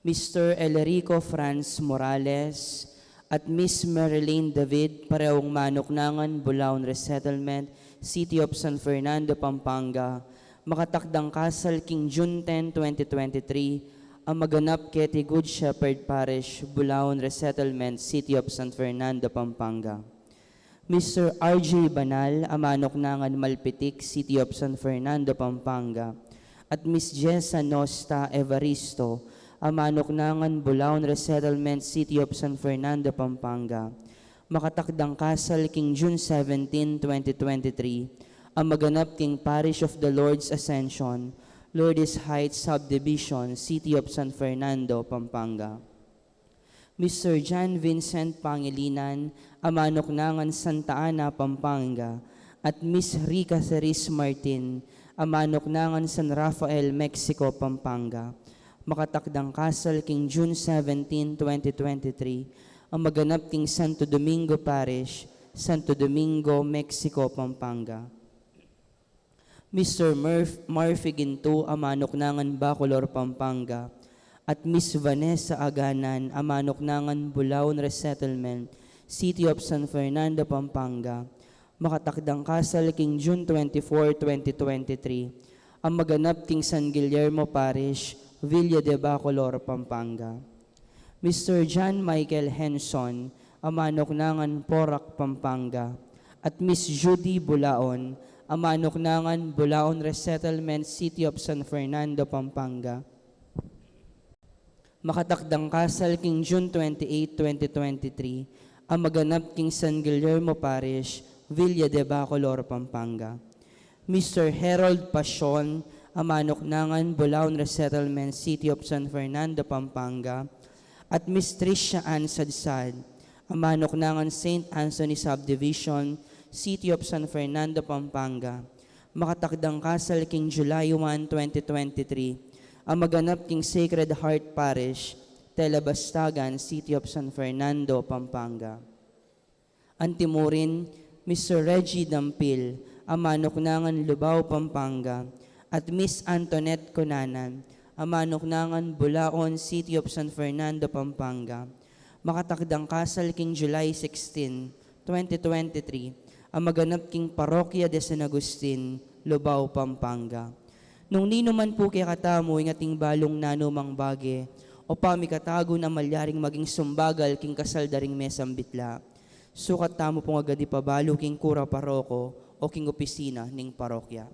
Mister Elerico Franz Morales, At Miss Marilyn David, pareung manuknangan, Bulaon Resettlement, City of San Fernando, Pampanga, makatakdang kasal king June ten, twenty twenty-three, a maganap keti Good Shepherd Parish, Bulaon Resettlement, City of San Fernando, Pampanga. Mister R J Banal, a manuknangan Malpitik, City of San Fernando, Pampanga, at Miss Jessa Nosta Evaristo, a manuknangan Bulaon Resettlement, City of San Fernando, Pampanga, makatakdang kasal king June seventeen, twenty twenty-three, a maganap king Parish of the Lord's Ascension, Lourdes Heights Subdivision, City of San Fernando, Pampanga. Mister John Vincent Pangilinan, a manuknangan Santa Ana, Pampanga, at Miss Rica Ceris Martin, a manuknangan San Rafael, Mexico, Pampanga, makatakdang kasal king June seventeen, twenty twenty-three, a maganap king Santo Domingo Parish, Santo Domingo, Mexico, Pampanga. Mister Murph-, Murphy Ginto, a manuknangan Bacolor, Pampanga, at Miss Vanessa Aganan, a manuknangan Bulaon Resettlement, City of San Fernando, Pampanga, makatakdang kasal king June twenty-four, twenty twenty-three, a maganap king San Guillermo Parish, Villa de Bacolor, Pampanga. Mister John Michael Henson, a manuknangan Porac, Pampanga, at Miss Judy Bulaon, a manuknangan Bulaon Resettlement, City of San Fernando, Pampanga, makatakdang kasal king June twenty-eight, twenty twenty-three, a maganap king San Guillermo Parish, Villa de Bacolor, Pampanga. Mister Harold Pasion, a manuknangan Bulaon Resettlement, City of San Fernando, Pampanga, at Miss Tricia Ann Sadsad, a manuknangan Saint Anthony Subdivision, City of San Fernando, Pampanga, makatakdang kasal king July one, twenty twenty-three, a maganap king Sacred Heart Parish, Tela Bastagan, City of San Fernando, Pampanga. Antimurin, Mister Reggie Dampil, a manuknangan Lubao, Pampanga, at Miss Antoinette Cunanan, a manuknangan Bulaon, City of San Fernando, Pampanga, makatakdang kasal king July sixteen, twenty twenty-three, a maganap king Parokya de San Agustin, Lubao, Pampanga. Nung ninu man pu kekatamu ing ating balung nanumang bage o pamikatagun a malyaring maging sumbagal king kasal da ring mesambitla, sukat tamu pung agad ipabalu king kura paroko o king opisina ning parokya.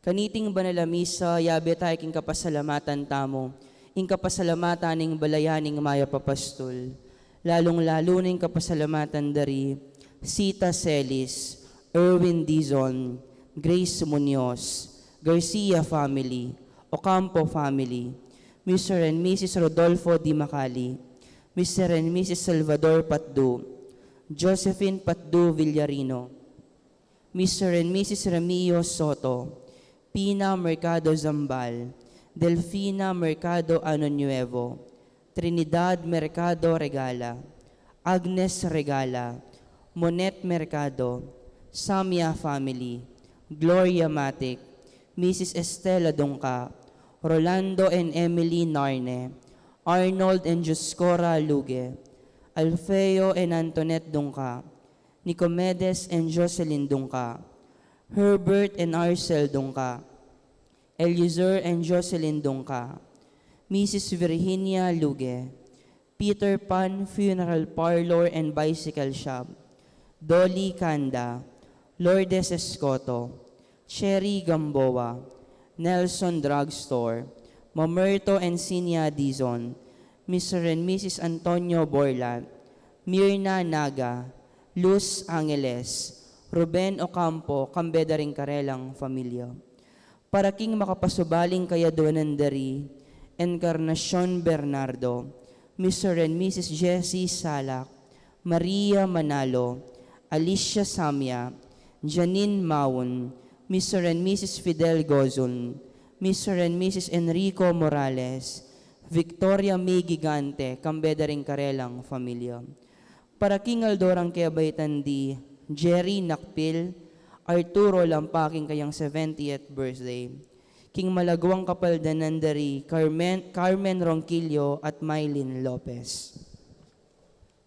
Kaniting banal a misa, yabe tayu king kapasalamatan tamu, ing kapasalamatan ning balayan ning mayap a pastul, lalung-lalu na ing kapasalamatan da ri Sita Celis, Erwin Dizon, Grace Munoz, Garcia family, Ocampo family, Mister and Missus Rodolfo Di Macali, Mister and Missus Salvador Patdu, Josephine Patdu Villarino, Mister and Missus Remio Soto, Pina Mercado Zambal, Delfina Mercado Ano Nuevo, Trinidad Mercado Regala, Agnes Regala, Monet Mercado, Samia family, Gloria Matic, Missus Estela Dungca, Rolando and Emily Narne, Arnold and Dioscora Luge, Alfeo and Antoinette Dungca, Nicomedes and Jocelyn Dungca, Herbert and Arcel Dungca, Eliezer and Jocelyn Dungca, Missus Virginia Luge, Peter Pan Funeral Parlor and Bicycle Shop, Dolly Canda, Lourdes Escoto, Cherry Gamboa, Nelson Drugstore, Mamerto and Sinia Dizon, Mister and Missus Antonio Borlat, Mirna Naga, Luz Angeles, Ruben Ocampo, kambe da ring karelang familia. Para king makapasubaling kayaduanan da ri Encarnacion Bernardo, Mister and Missus Jessie Salak, Maria Manalo, Alicia Samia, Janine Maun, Mister and Missus Fidel Gozun, Mister and Missus Enrico Morales, Victoria May Gigante, kambe da ring karelang familia. Para king aldo rang kebaitan di Jerry Nakpil, Arturo Lampa king kayang seventieth birthday. King malaguang kapaldanan da ri Carmen, Carmen Ronquillo at Mylene Lopez.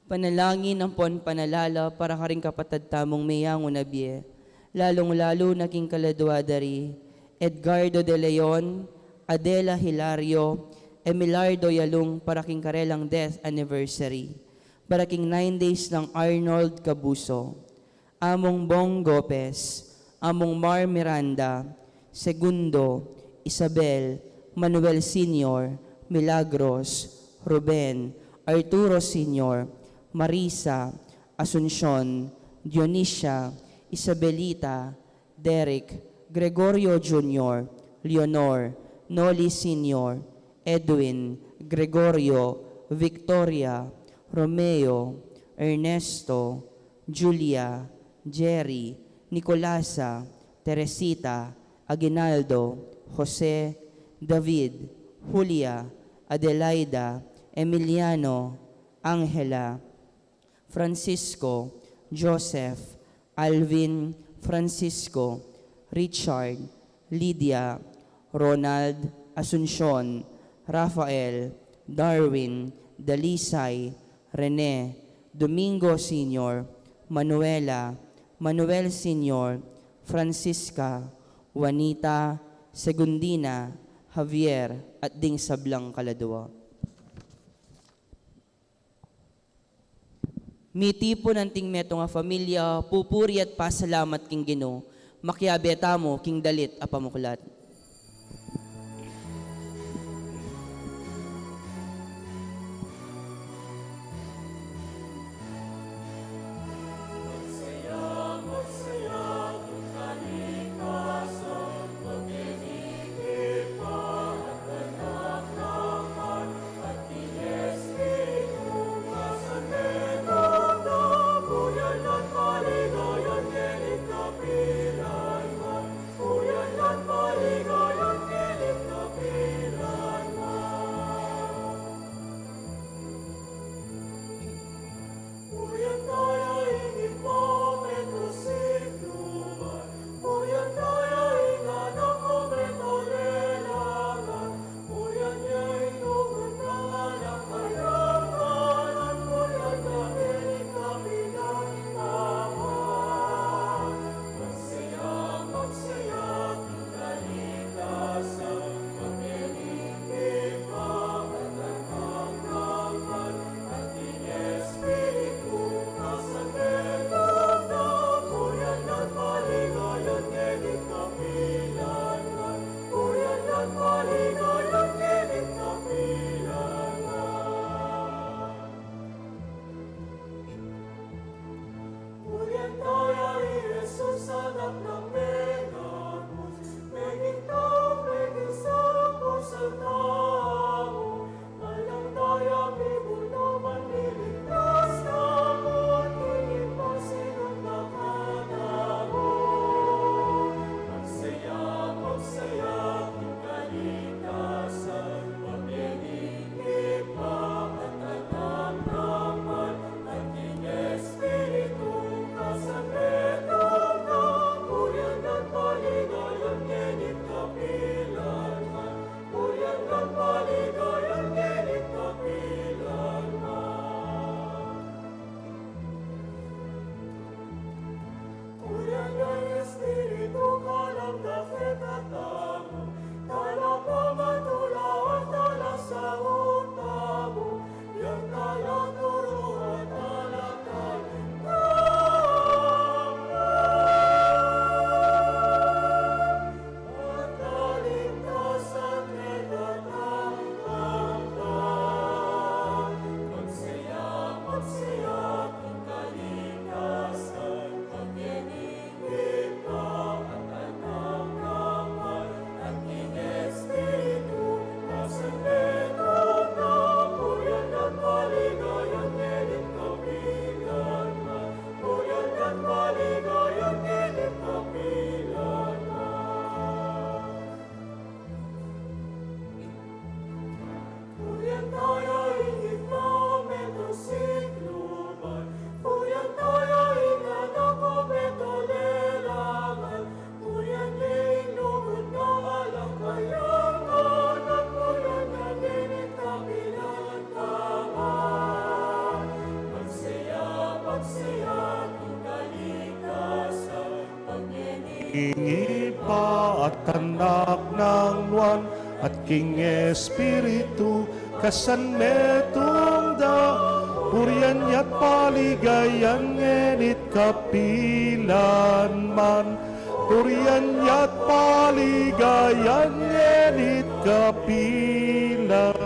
Panalangin ampon panalala para karing kapatad tamung meyangu na bie, lalung-lalu na king kaladua da ri Edgardo de Leon, Adela Hilario, Emilardo Yalung para king karelang death anniversary, para king nine days nang Arnold Cabuso. Among Bong Gopez, Among Mar Miranda, Segundo, Isabel, Manuel Senior, Milagros, Ruben, Arturo Senior, Marisa, Asuncion, Dionisia, Isabelita, Derek, Gregorio Junior, Leonor, Noli Senior, Edwin, Gregorio, Victoria, Romeo, Ernesto, Julia, Jerry, Nicolasa, Teresita, Aguinaldo, Jose, David, Julia, Adelaida, Emiliano, Angela, Francisco, Joseph, Alvin, Francisco, Richard, Lydia, Ronald, Asuncion, Rafael, Darwin, Dalisay, Rene, Domingo Senior, Manuela, Manuel Senior, Francisca, Juanita, Segundina, Javier, at ding sablang kaladua. Mitipun anting metung a familia, pupuri at pasalamat king Ginu, makiabe tamu king dalit a pamuklat. King Ibpa at Anak nang Nuan at king Espiritu, kasan metung da, purian ya't paligayan ngeni't kapilan man. Purian ya't paligayan ngeni't kapilan.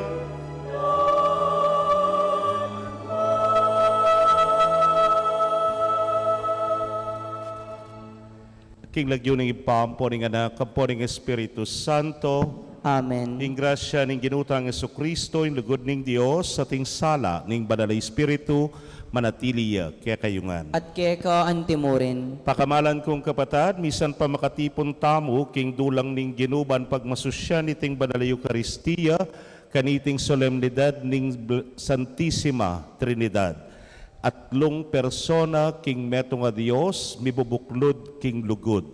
King lagyu ning Ibpa, ampo ning Anak, ampo ning Espiritu Santo. Amen. Ing grasya ning Ginu tang Jesucristo, ing lugud ning Dios, at ing sala ning Banal a Espiritu, manatili ya kekayu ngan. At keka antimurin. Pakamalan kung kapatad, misan pa makatipun tamu king dulang ning Ginu ban pagmasusyan iting Banal a Eukaristia, kaniting solemnidad ning Bl-, Santisima Trinidad. Atlung persona king metung a Dios, mibubuklud king lugud.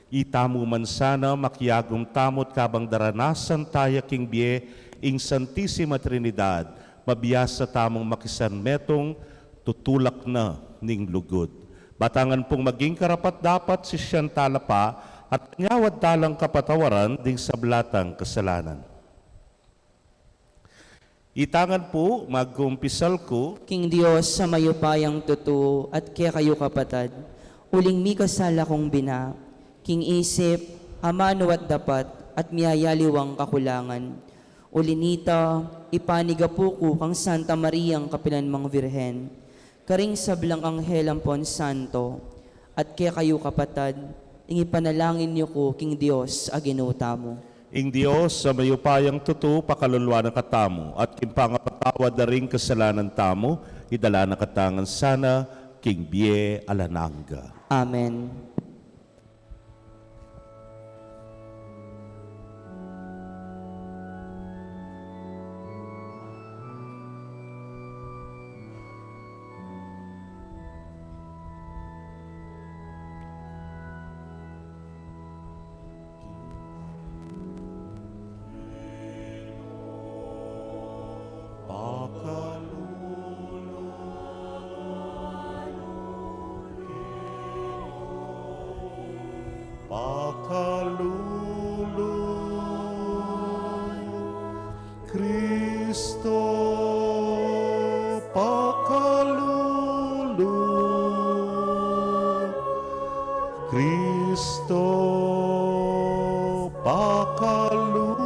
Itamu man sana, makiagum tamu't kabang daranasan taya king bie ing Santisima Trinidad, mabiasa tamung makisanmetung, tutulak na ning lugud. Batangan pung maging karapat-dapat sisian tala pa at nyawad talang kapatawaran ding sabla tang kasalanan. Itangan pu, magkumpisal ku. King Dios a mayupayang tutu at kekayu kapatad, uling mikasala kung bina, king isip, amanu at dapat, at miyayaliwang kakulangan. Uli nita, ipanigapu ku kang Santa Mariang kapilanmang Virgen, karing sablang anghel ampon santo, at kekayu kapatad, ing ipanalangin yu ku king Dios a Ginu tamu. Ing Dios a mayupayang tutu pakaluluan na katamu, at king pangapatawad da ring kasalanan tamu, idala na katamu ngan sana king bie alang angga. Amen. Pakalulu, Kristo, pakalulu, Kristo, pakalulu.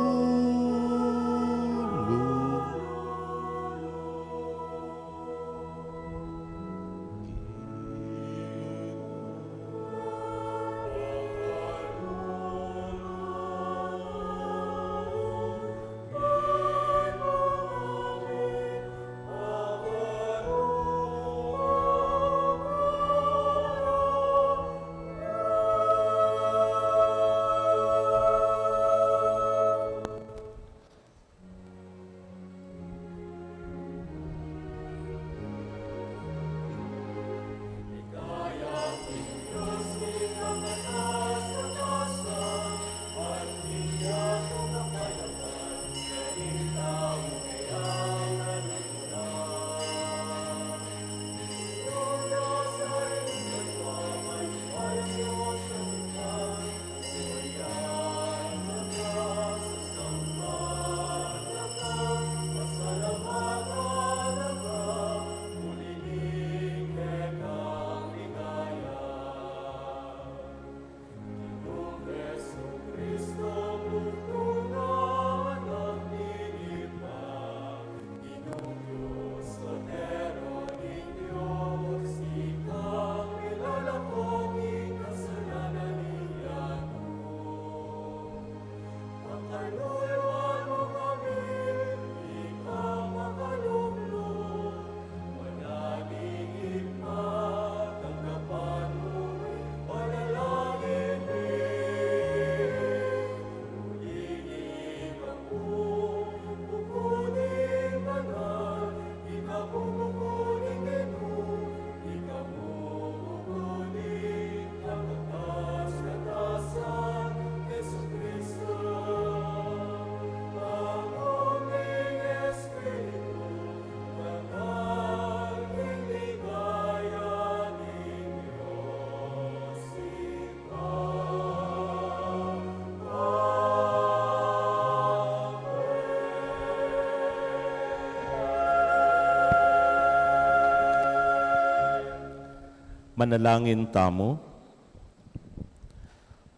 Manalangin tamu.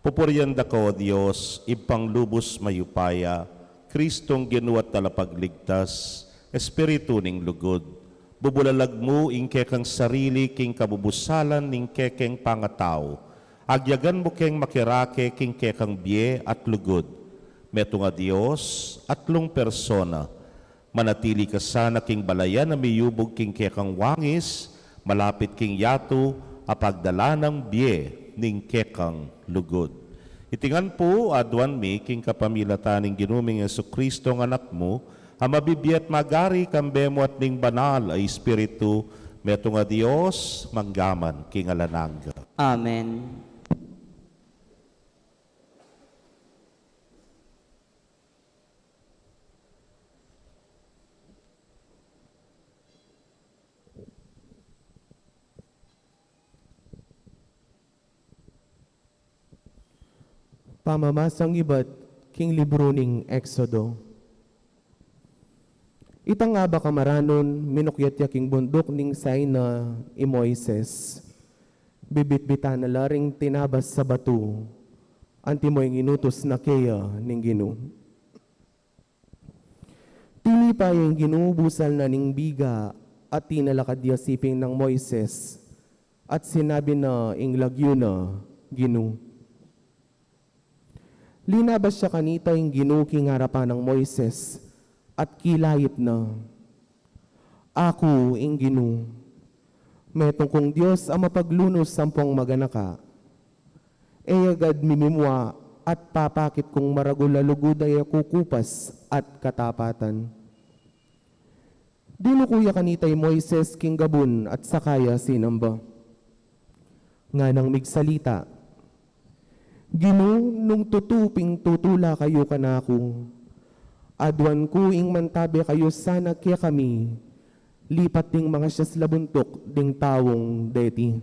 Pupurian da ka, O Dios, Ibpang lubus mayupaya, Kristong Ginu at Talapagligtas, Espiritu ning lugud. Bubulalag mu ing kekang sarili king kabubusalan ning kekeng pangatau. Agyagan mu keng makirake king kekang bie at lugud. Metung a Dios, atlung persona. Manatili ka sana king balayan a miyubug king kekang wangis, malapit king yatu, a pagdalan ning bie ning kekang lugud. Iti ngan pu, aduan mi king kapamilatan ning Ginu ming Jesucristo a Anak mu, a mabibie at magari kambe mu at ning Banal a Espiritu, metung a Dios, mangga man king alang angga. Amen. Pamamasang ibat king libru ning Exodo. Itang abak a maranun, minukyat ya king bunduk ning Sinai i Moises. Bibitbitan na la ring tinabas a batu, antimo ing inutus na keya ning Ginu. Tinipa ya ing Ginu busal na ning biga, at tinalakad ya siping nang Moises, at sinabi na ing lagyu na Ginu. Linabas ya kanita ing Ginu king arapan nang Moises, at kilait na, "Aku ing Ginu, metung kung Dios a mapaglunus ampong maganaka. E agad mimimua at papakit kung maragul a lugud a e kukupas at katapatan." Dinuku ya kanita i Moises king gabun at saka ya sinamba. Nganang migsalita, "Ginu, nung tutu pin tutu la kayu kanaku, aduan ku ing mantabe kayu sana kekami, lipat ding mangasias la buntuk ding taung deti.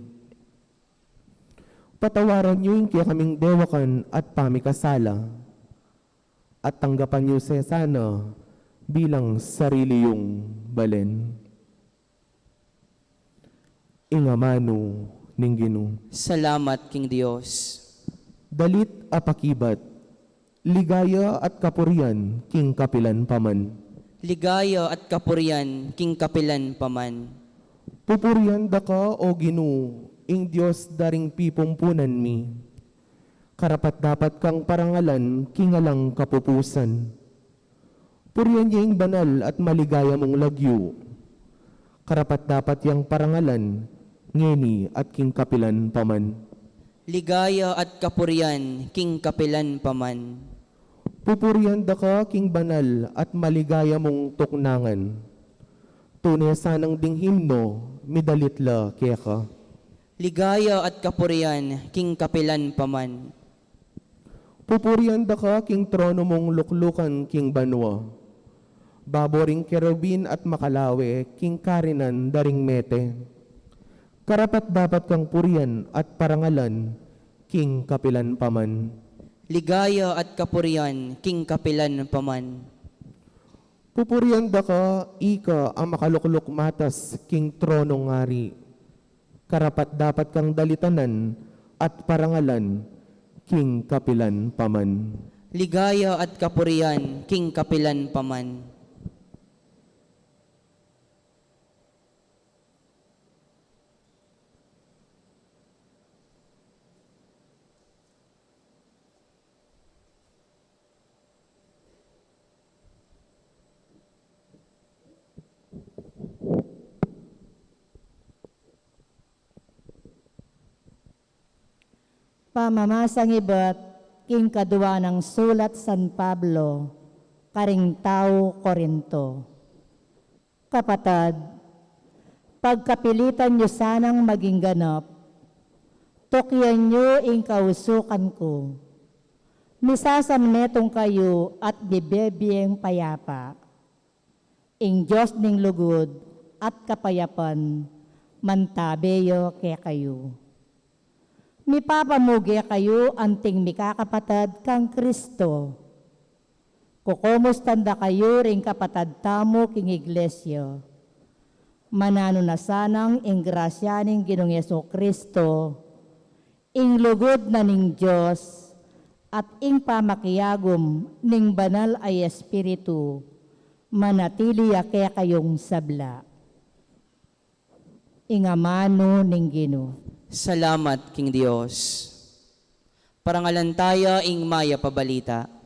Patawaran yu ing kekaming dewakan at pamikasala, at tanggapan yu se sana bilang sarili yung balen." Ing amanu ning Ginu. Salamat king Dios. Dalit a pakibat. Ligaya at kapurian king kapilan pa man. Ligaya at kapurian king kapilan pa man. Pupurian da ka, O Ginu, ing Dios da ring pipumpunan mi. Karapat-dapat kang parangalan king alang kapupusan. Purian ya ing banal at maligaya mung lagyu. Karapat-dapat yang parangalan, ngeni at king kapilan pa man. Ligaya at kapurian king kapilan pa man. Pupurian da ka king banal at maligaya mung tuknangan. Tune sanang ding himno, midalit la keka. Ligaya at kapurian king kapilan pa man. Pupurian da ka king trono mung luklukan king banua. Babo ring kerubin at makalawe king karinan da ring mete. Karapat-dapat kang purian at parangalan king kapilan pa man. Ligaya at kapurian king kapilan pa man. Pupurian da ka, ika a makalukluk matas king tronong ari. Karapat-dapat kang dalitanan at parangalan king kapilan pa man. Ligaya at kapurian king kapilan pa man. Pamamasang ibat king kadua nang sulat San Pablo karing tau Corinto. Kapatad, pagkapilitan yu sanang maging ganap, tukyan yu ing kausukan ku. Misasanmetung kayu at mibibieng payapa. Ing Dios ning lugud at kapayapan mantabe ya kekayu. Mipapamuge kayu anting mikakapatad kang Kristo. Kukumustan da kayu ring kapatad tamu king iglesia. Mananu na sanang ing grasya ning Ginung Jesucristo, ing lugud na ning Dios, at ing pamakiagum ning Banal a Espiritu, manatili ya kekayung sabla. Ing amanu ning Ginu. Salamat king Dios. Parangalan taya ing mayap a balita.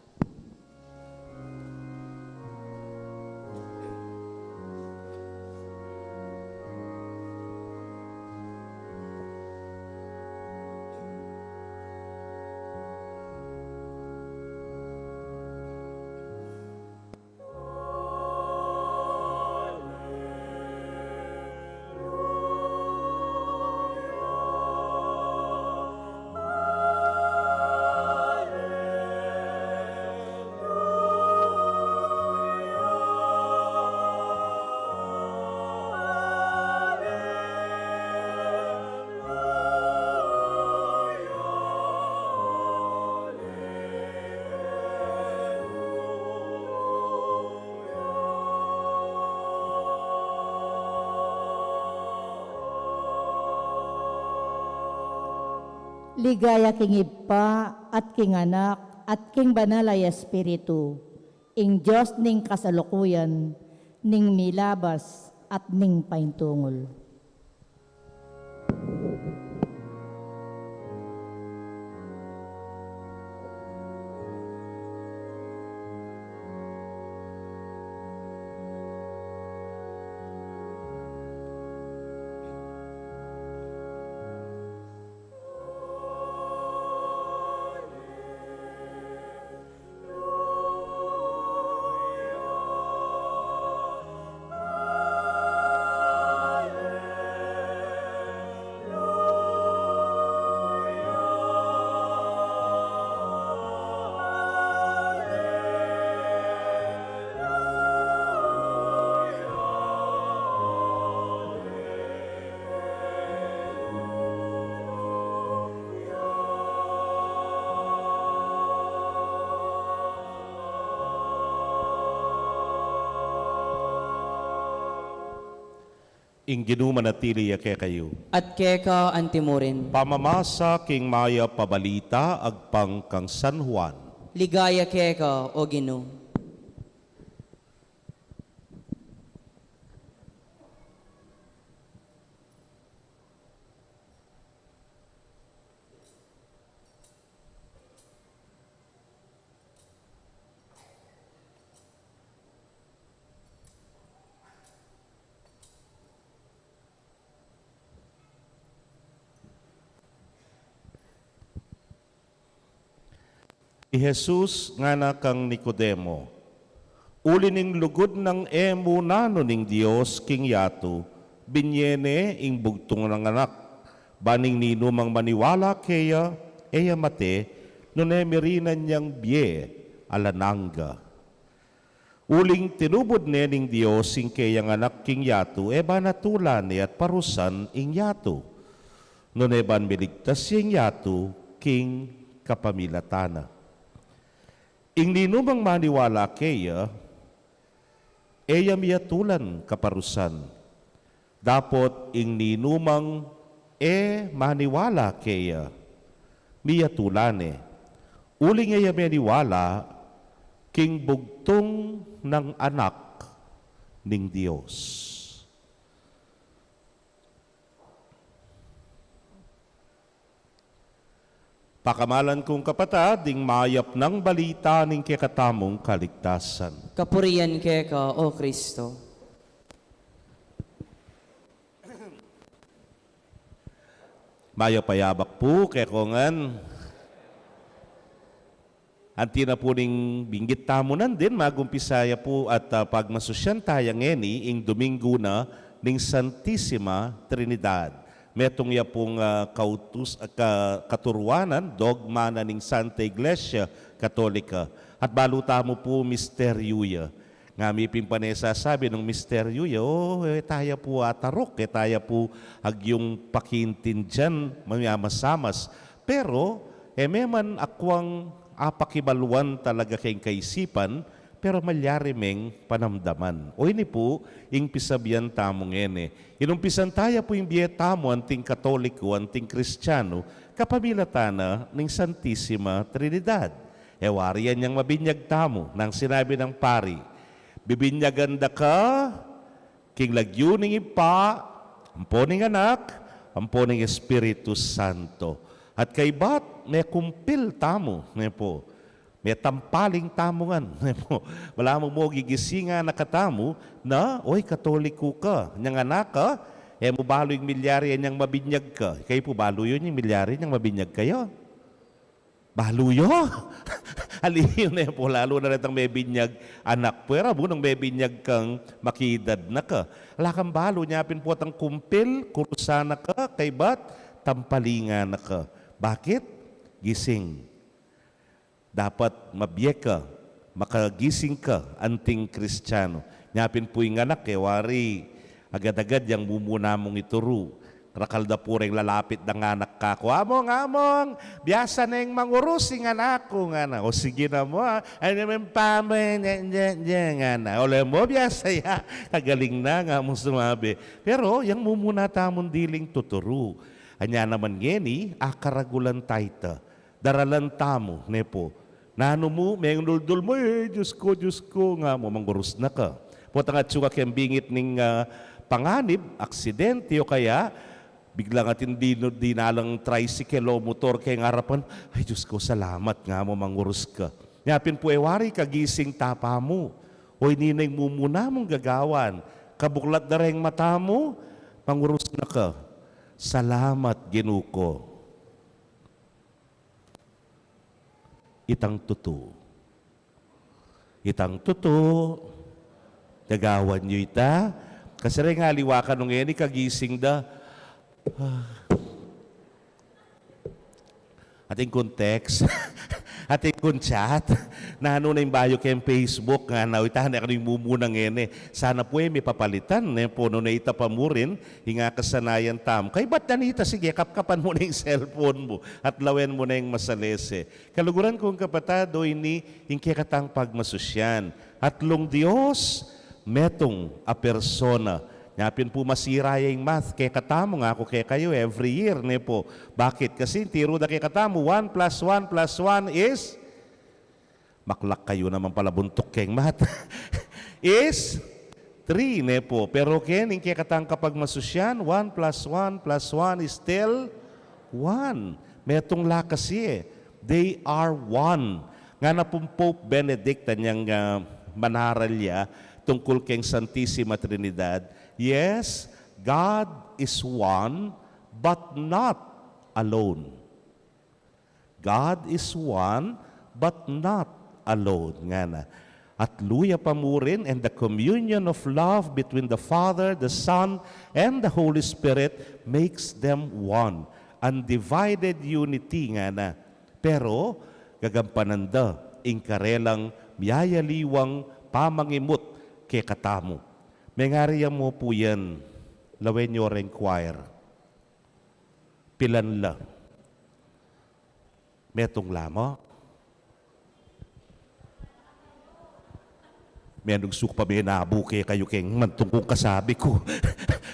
Ligaya king Ibpa, at king Anak, at king Banal a Espiritu, ing Dios ning kasalukuyan, ning milabas, at ning paintungul. Ing Ginu manatili ya kekayu. At keka antimurin. Pamamasa king mayap a balita agpang kang San Juan. Ligaya keka, o Ginu. I Jesus ngana kang Nicodemo, uli ning lugud nang e mu nanu ning Dios king yatu, binye ne ing bugtung nang anak, ban ing ninumang maniwala keya, e ya mate, nune mirinan yang bie alang angga. Uling tinubud ne ning Dios ing keyang anak king yatu, e ba natulan ne at parusan ing yatu, nune ban miligtas ya ing yatu king kapamilatan na. Ing ninumang maniwala keya, e ya miyatulan kaparusan. Dapot ing ninumang e maniwala keya, miyatulan ne, uling e ya maniwala king bugtung nang Anak ning Dios. Pakamalan kung kapatad, ing mayap nang balita ning kekatamung kaligtasan. Kapurian keka, O Kristo. Mayap a yabak pu kekongan. Anti na pu ning binggit tamu nandin, magumpisa ya pu at, ah, pagmasusyan taya ngeni ing Domingo na ning Santisima Trinidad. Metung ya pung, ah, kautus-, ah, ka-, katuruanan, dogma na ning Santa Iglesia Katolika. At balu tamu pu misteryu ya. Ngami pin pane sasabi nung misteryu ya, o, e taya pu ataruk, e taya pu agyung pakiintindian, mamasamas. Pero, e me man akwang apakibaluan talaga keng kaisipan, Pero malyari meng panamdaman. O ini pu, ing pisabian tamu ngeni. Inumpisan taya pu ing bie tamu anting Katoliku, anting Kristianu, kapamilatan na ning Santisima Trinidad. E wari yan yang mabinyag tamu, nang sinabi nang pari, "Bibinyagan da ka king lagyu ning Ibpa, ampo ning Anak, ampo ning Espiritu Santo." At kaybat, mekumpil tamu, ne pu. Metampaling tamu ngan, ne pu. Balamu mu gigisingan na katamu, na, "Oy, Katoliku ka, nyang anak ka, e mu balu ing milyari inyang mabinyag ka." Kayu pu balu yu ing milyari inyang mabinyag kayu? Balu yu? Aliyu ne pu, lalu na retang mebinyag anak pu, e ra mu nang mebinyag kang makiedad na ka. Ala kang balu, nya pin potang kumpil, kurusan na ka, kaybat, tampalingan na ka. Bakit? Gising. Dapat mabie ka, makagising ka, anting Kristianu. Nya pin pu ing anak, e wari agad-agad yang mumuna mung ituru. Rakal da pu reng lalapit dang anak kaku, "Among, among, biasa neng mangurus ing anak ku," ngana. "O sige na mu, a. Ay naman pa mu, nye, nye, nye," ngana. "Ole mu, biasa ya. Kagaling na," nga mung sumabi. Pero yang mumuna tamung diling tuturu. Anya naman ngeni, akaragulan taya ita. Daralan tamu, ne pu. Nanu mu, mengduldul mu, "Eh, Diyos ko, Diyos ko," nga mu, mangurus na ka. Potang atsu ka keng bingit ning, ah, panganib, aksidente, o kaya biglang atin dinu-, dinalang tricycle o motor keng arapan, "Ay, Diyos ko, salamat," nga mu, mangurus ka. Nya pin pu e wari kagising tapa mu. O ini na ing mumuna mung gagawan. Kabuklat da reng mata mu, mangurus na ka. "Salamat, Ginu ko." Itang tutu. Itang tutu. Gagawan yu ita. Kasi reng aliwa kanu ngeni kagising da. Ah. Atin kung text. Atin kung chat. Nanu na ing bayu keng Facebook, ngana. Ita na kanu ing mumuna ngeni. Sana pu e mipapalitan, ne pu, nune ita pa murin ing akasanayan tamu. Kaybat na nita, sige, kapkapan mu na ing cellphone mu at lawen mu na ing masalese. Kaluguran kung kapatad, o ini ing kekatang pagmasusyan. Atlung Dios, metung a persona. Nya pin pu masira ya ing math kekatamu, ngaku kekayu, every year, ne pu. Bakit? Kasi tiru da kekatamu, one plus one plus one is Maklak kayu naman pala buntuk keng math. Is three, ne pu. Pero keni ing kekatang kapagmasusyan, one plus one plus one is still one. Metung la kasi e. They are one. Ngana pung Pope Benedict, anyang, ah, manaral ya tungkul keng Santisima Trinidad, "Yes, God is one, but not alone." God is one, but not alone, ngana. Atlu ya pa murin, and the communion of love between the Father, the Son, and the Holy Spirit makes them one. Undivided unity, ngana. Pero, gagampanan da ing karelang miyayaliwang pamangimut kekatamu. Mengari ya mu pu yan, lawen yu reng choir. Pilan la? Metung la mu? Menung suk pa menabu kekayu keng mantung kung kasabi ku.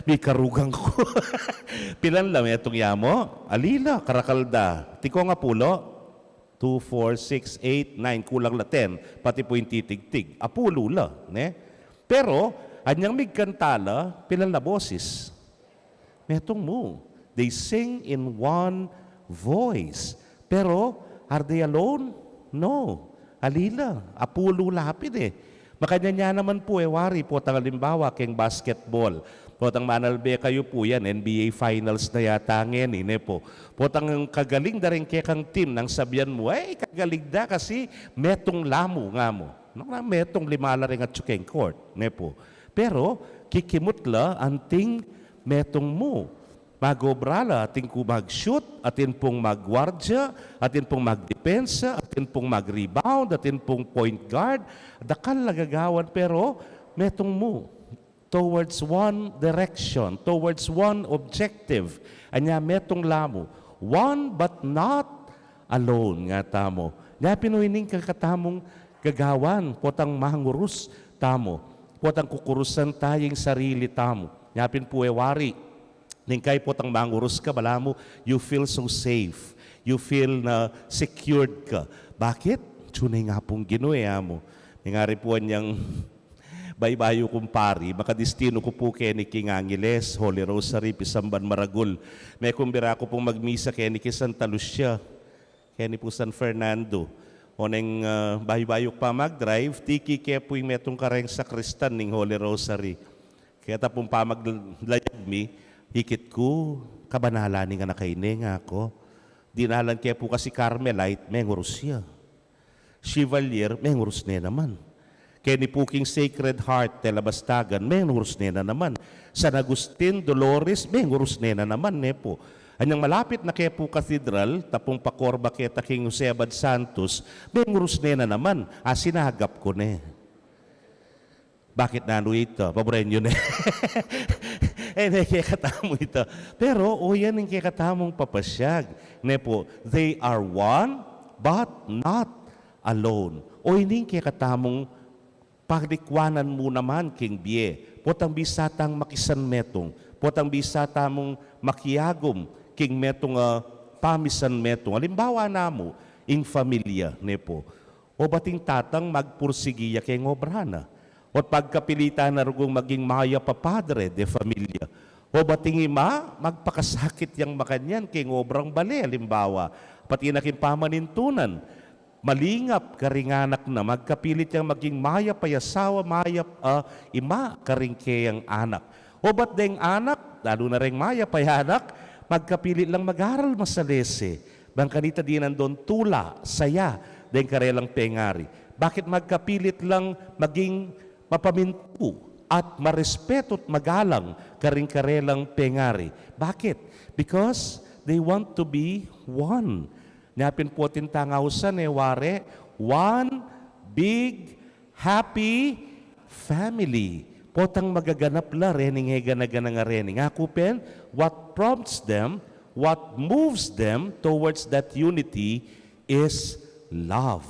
Mikarugang ku. Pilan la metung ya mu? Ali la, karakal da. Tikong apulu? Two, four, six, eight, nine, kulang la ten. Pati pu ing titigtig. Apulu la, ne? Pero, anyang migkanta la, pilan la bosis? Metung mu. They sing in one voice. Pero, are they alone? No. Ali la, apulu la pin e. Makanyan ya naman pu e wari, potang alimbawa, keng basketball. Potang manalbe kayu pu yan, N B A Finals na yata ngeni, ne pu. Potang kagaling da ring kekang team, nang sabian mu, "Ay, kagaling da kasi metung la mu," nga mu. Nung na metung, lima la ring atyu keng court, ne pu. Pero, kikimut la anting metung mu. Mag-obra la, atin kung mag-shoot, atin pung magwardya, atin pung magdepensa, atin pung mag-rebound, atin pung point guard. Dakal la gagawan, pero metung mu. Towards one direction, towards one objective. Anya metung la mu. One but not alone, nga tamu. Nya pin o ini ing kekatamung gagawan, potang mangurus tamu, potang kukurusan ta ing sarili tamu. Nya pin pu e wari, neng kai potang mangurus ka, balamu, you feel so safe. You feel na secured ka. Bakit? Tunay nga pung Ginu e amu. Neng ari pu anyang baybayu kung pari, makadistinu ku pu keni king Angeles, Holy Rosary, pisamban maragul. Mekung bira ku pung magmisa keni king Santa Lucia, keni pu San Fernando. O neng, ah, baybayu ku pa magdrive, tiki ke pu ing metung kareng sakristan ning Holy Rosary. Keta pung pamaglayag mi, ikit ku, kabanalan ning anak a ini, ngaku. Dinalan ke pu kasi Carmelite, mengurus ya. Chevalier, mengurus ne naman. Keni pu king Sacred Heart, Telabastagan, mengurus ne na naman. San Agustin, Dolores, mengurus ne na naman, ne pu. Anyang malapit na ke pu katedral, tapung pakorba keta king Jose Abad Santos, mengurus ne na naman. Asin agap ku ne. Bakit nanu ita? Paburen yu ne. E, ne kekatamu ita. Pero, o yan ing kekatamung papasyag. Ne pu, they are one, but not alone. O ini ing kekatamung paglikwanan mu naman king bie. Potang bisa tang makisanmetung. Potang bisa tamung makiagum king metung a pamisanmetung. Alimbawa namu, ing familia, ne pu. O bating tatang magpursigi ya keng obra na. O't pagkapilitan na rugung maging mayap a padre de familia. O bating ima, magpakasakit yang makanyan keng obrang bale, alimbawa, pati na king pamanintunan, malingap karing anak na, magkapilit yang maging mayap a asawa, mayap a ima karing keyang anak. O bat deng anak, lalu na reng mayap a anak, magkapilit lang mag-aral masalese. Bang kanita dinan don tula, saya, deng karelang pengari. Bakit magkapilit lang maging mapamintu at marespetu't magalang karing karelang pengari? Bakit? Because they want to be one. Nya pin pu atin tang ausan e ware, one big happy family. Potang magaganap la rening e gana-gana nga rening. Aku pin, what prompts them, what moves them towards that unity is love.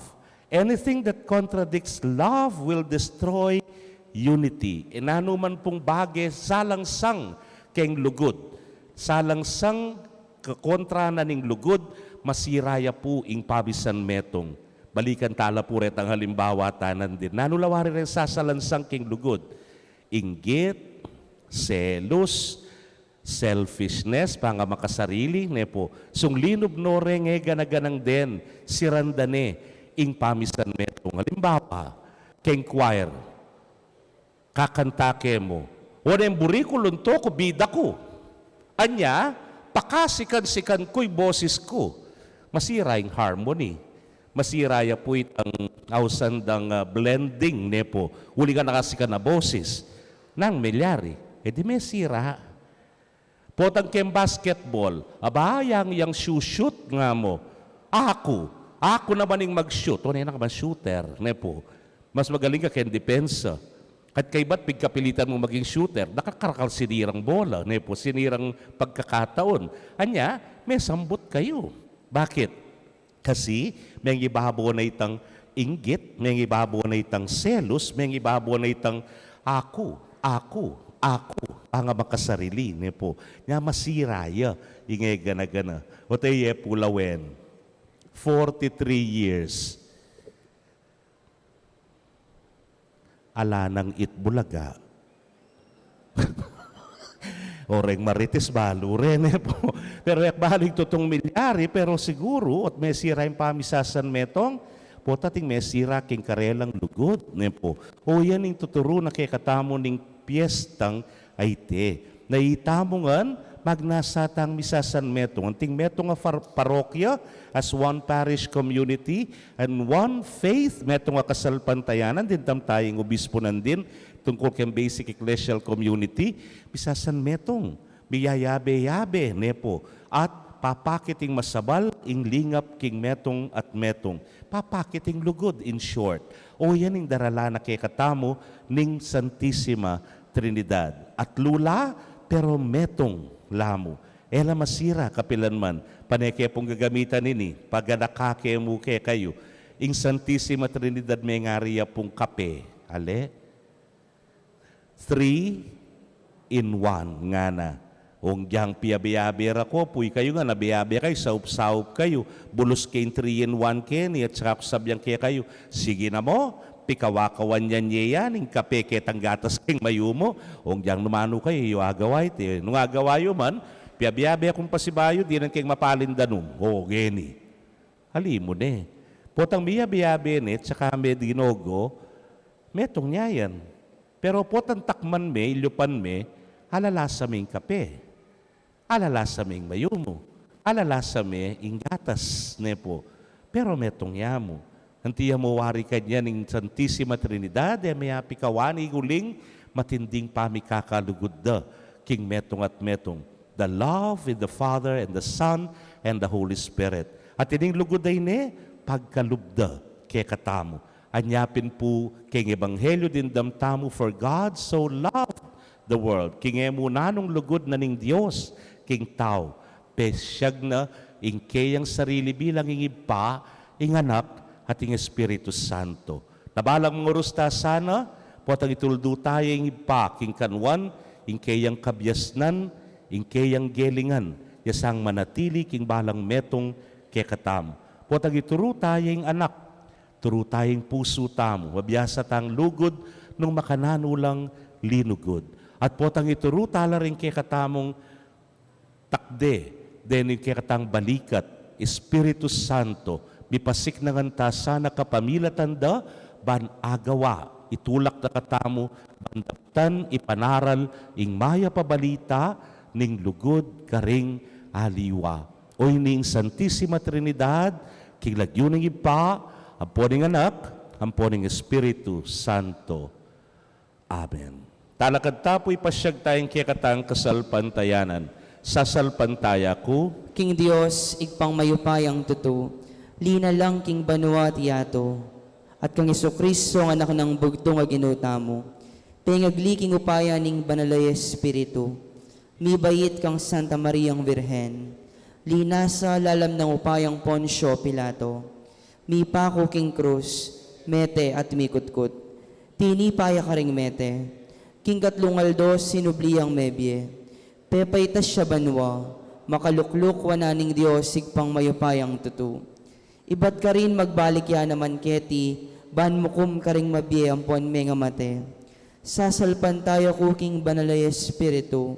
Anything that contradicts love will destroy unity. E nanu man pung bage salangsang keng lugud, salangsang kakontra na ning lugud, masira ya pu ing pamisanmetung. Balikan tala pu retang halimbawa tanan din. Nanu la wari reng sasalansang king lugud? Inggit, selus, selfishness, pangamakasarili, ne pu. Sung linub no reng e gana-ganang den, siran da ne ing pamisanmetung. Halimbawa, keng choir, kakanta ke mu, o neng buri ku, lunto ku, bida ku. Anya, pakasikan-sikan ku ing boses ku. Masira ing harmony. Masira ya pu itang ausan dang, ah, blending, ne pu. Uling a nakasikan a boses. Nanu ing meyari? E di mesira. Potang keng basketball, aba, yang, yang shoot-shoot nga mu. Aku, aku naman ing mag-shoot. O, ne na ka man shooter, ne pu. Mas magaling ka keng depensa. At kaybat pigkapilitan mu maging shooter, nakakarakal sinirang bola, ne pu, sinirang pagkakataon. Anya, mesambut kayu. Bakit? Kasi mengibabo na itang inggit, mengibabo na itang selus, mengibabo na itang aku, aku, aku, pangamakasarili, ne pu. Nya masira ya ing e gana-gana. O't e ye pu lawen, forty-three years. Ala nang Eat Bulaga. O reng Marites balu re, ne pu. Pero e ku balu ing tutung milyari, pero siguru, o't mesira ing pamisasanmetung, pota ating mesira king karelang lugud, ne pu. O yan ing tuturu na kekatamu ning piestang ayni. Na itamu ngan, magnasa tang misasanmetung. Anting metung a far-, parokya, as one parish community, and one faith, metung a kasalpantayanan, din tamtaying obispo nandin, tungkul keng basic ecclesial community, misasanmetung, miyayabe-yabe, ne pu, at papakit ing masabal, ing lingap king metung at metung. Papakit ing lugud, in short. O yan ing daralan na kekatamu ning Santisima Trinidad. Atlu la, pero metung la mu. E la masira kapilan man. Pane ke pung gagamitan ini, paganaka ke mu kekayu. Ing Santisima Trinidad mengari ya pung kape, ale? Three in one, ngana. Ong dyang piyabe-abe ra ko, puy kayu ngan, abe-abe kayu, saup-saup kayu, bulus keng three in one keni, at saka ku sabian kekayu, sige na mu, pikawa-kawan ye yan, ing kape ketang gatas keng mayumu. Ong dyang numanu kayu, yu agawa iti. Nung agawa yu man, piyabe-abe kung pasibayu, dinan keng mapalin danum. O, ngeni. Ali mu ne. Potang miyabe-abe ne, at saka me dinogo, metung ne yan. Pero potang takman me, ilyupan me, ala lasa me ing kape. Ala lasa me ing mayumu. Ala lasa me ing gatas, ne pu. Pero metung ya mu. Anti ya mu wari kanyan ing Santisima Trinidad, e me ya pikawani ing uling matinding pamikakalugud da king metung at metung. The love in the Father and the Son and the Holy Spirit. At ining lugud a ini, pagkalub da kekatamu. Anya pin pu king ebanghelyu dimdam tamu, "For God so loved the world." King e mu nanung lugud na ning Dios king tau, pesyag na ing keyang sarili bilang ing Ibpa, ing Anak, at ing Espiritu Santo. Na balang mangurus ta sana, potang ituldu ta ya ing Ibpa king kanwan, ing keyang kabiasnan, ing keyang gelingan, ya sang manatili king balang metung kekatamu. Potang ituru ta ya ing Anak, turu ta ya ing pusu tamu, mabiasa tang lugud nung makananu lang linugud. At potang ituru ta la ring kekatamung takde, deni kekatang balikat, Espiritu Santo, mipasiknangan ta sana kapamilatan da, ban agawa, itulak da katamu, ban daptan, ipanaral, ing mayap a balita, ning lugud karing aliwa. Oyni ing Santisima Trinidad, king lagyu ning Ibpa, ampo ning Anak, ampo ning Espiritu Santo. Amen. Talakad ta pu, ipasyag ta ing kekatang kasalpantayanan. Sasalpantaya ku king Dios, Ibpang mayupayang tutu, linalang king banua at yatu, at kang Jesucristo, a Anak nang bugtung a Ginu tamu, pengagli king upaya ning Banal a Espiritu, mibait kang Santa Mariang Birhen, linasa lalam nang upayang Poncio Pilato, mipaku king krus, mete at mikutkut. Tinipa ya karing mete, king katlung aldo sinubli yang mebie, pepaitas ya banua, makalukluk wanan ning Dios Ibpang mayupayang tutu. Ibat karin magbalik ya naman keti, ban mukum karing mabie ampon mengamate. Sasalpantaya ku king Banal a Espiritu,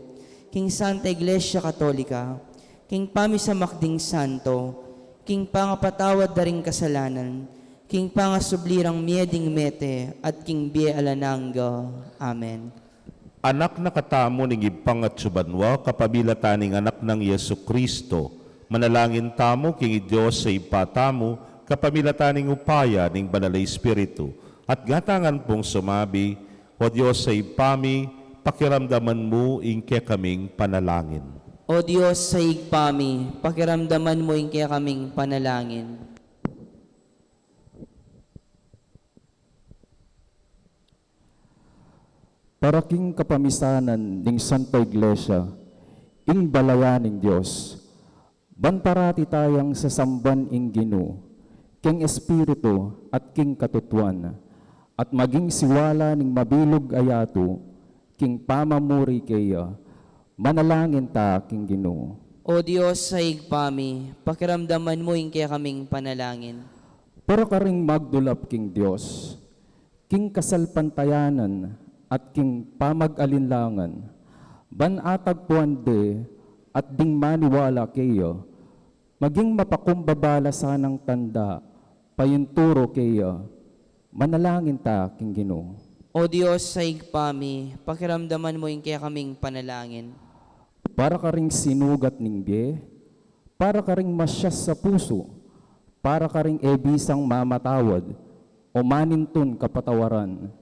king Santa Iglesia Katolika, king pamisamak ding santo, king pangapatawad da ring kasalanan, king pangasubli rang mie ding mete, at king bie alang angga. Amen. Anak na katamu ning Ibpang atsu banua, kapamilatan ning Anak nang Jesucristo. Manalangin tamu king Dios a Ibpa tamu, kapamilatan ning upaya ning Banal a Espiritu. At ngatangan pung sumabi, O Dios a Ibpa mi, pakiramdaman mu ing kekaming panalangin. O Dios a Ibpa mi, pakiramdaman mu ing kekaming panalangin. Para king kapamisanan ning Santa Iglesia, ing balayan ning Dios, ban parati tayang sasamban ing Ginu, king Espiritu at king katutuan, at maging siwala ning mabilug a yatu, king pamamuri keya, manalangin ta king Ginu. O Dios a Ibpa mi, pakiramdaman mu ing kekaming panalangin. Para karing magdulap king Dios, king kasalpantayanan at king pamag-alinlangan, ban atagpuan de at ding maniwala keya, maging mapakumbaba la sanang tanda, payinturu keya, manalangin ta king Ginu. O Dios a Ibpa mi, pakiramdaman mu ing kekaming panalangin. Para karing sinugat ning bie, para karing masyas a pusu, para karing e bisang mamatawad, o manintun kapatawaran.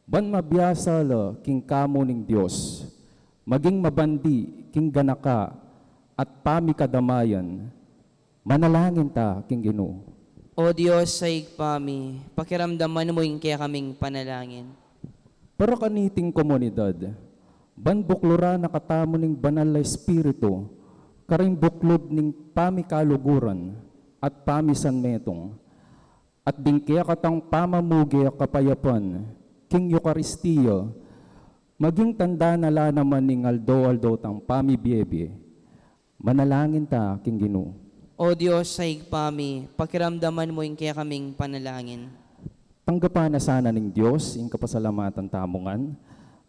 Ban mabiasa la king kamu ning Dios, maging mabandi king ganaka at pamikadamayan, manalangin ta king Ginu. O Dios a Ibpa mi, pakiramdaman mu ing kekaming panalangin. Para kaniting komunidad, ban bukluran na katamu ning Banal a Espiritu, karing buklud ning pamikaluguran at pamisanmetung. at ding kekatang pamamuge kapayapan king Eukaristia, maging tanda na la naman ning aldo-aldo tang pamibie-bie. Manalangin ta king Ginu. O Dios a Ibpa mi, pakiramdaman mu ing kekaming panalangin. Tanggapan na sana ning Dios ing kapasalamatan tamu ngan,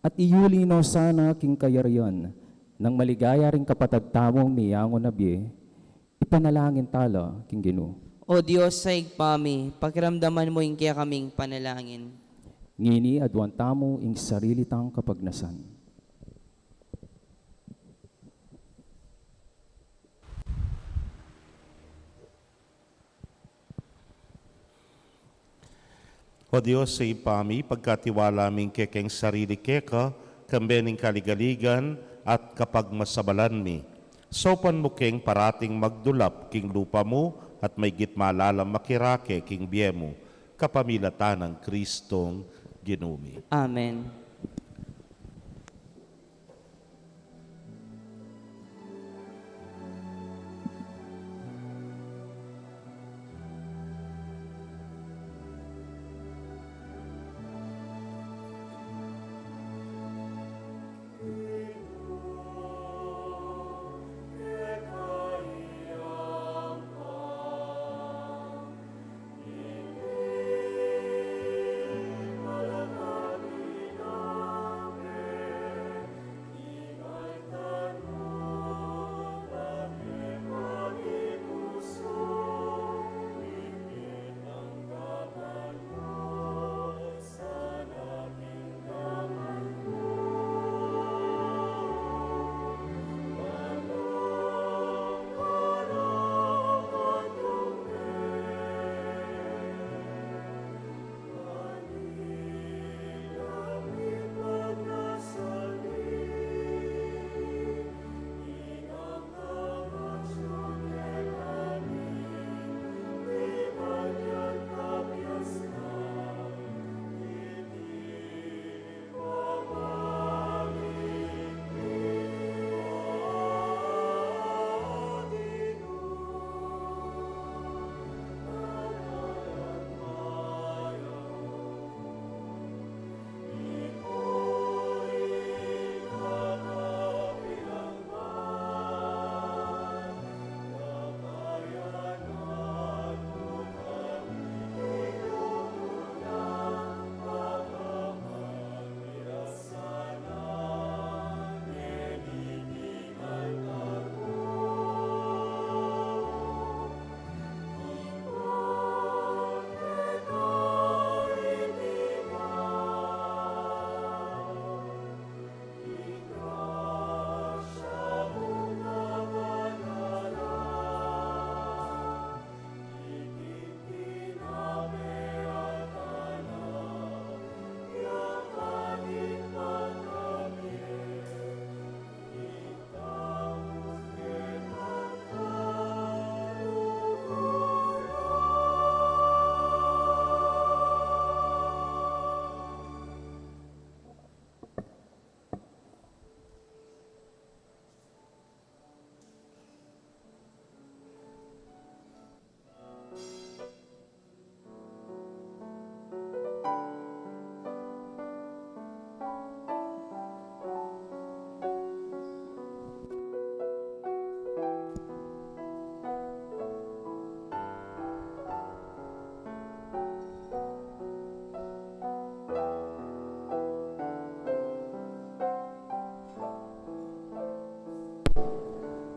at iyuli no sana king kayarian nang maligaya ring kapatad tamung miyangu na bie, ipanalangin ta la king Ginu. O Dios a Ibpa mi, pakiramdaman mu ing kekaming panalangin. Ngeni aduan tamu ing sarili tang kapagnasan. O Dios a Ibpa mi, pagkatiwala mi ing kekeng sarili keka, kambe ning kaligaligan at kapagmasabalan mi, saupan mu keng parating magdulap king lupa mu at maigit malalam makirake king bie mu, kapamilatan nang Kristong Ginu mi. Amen.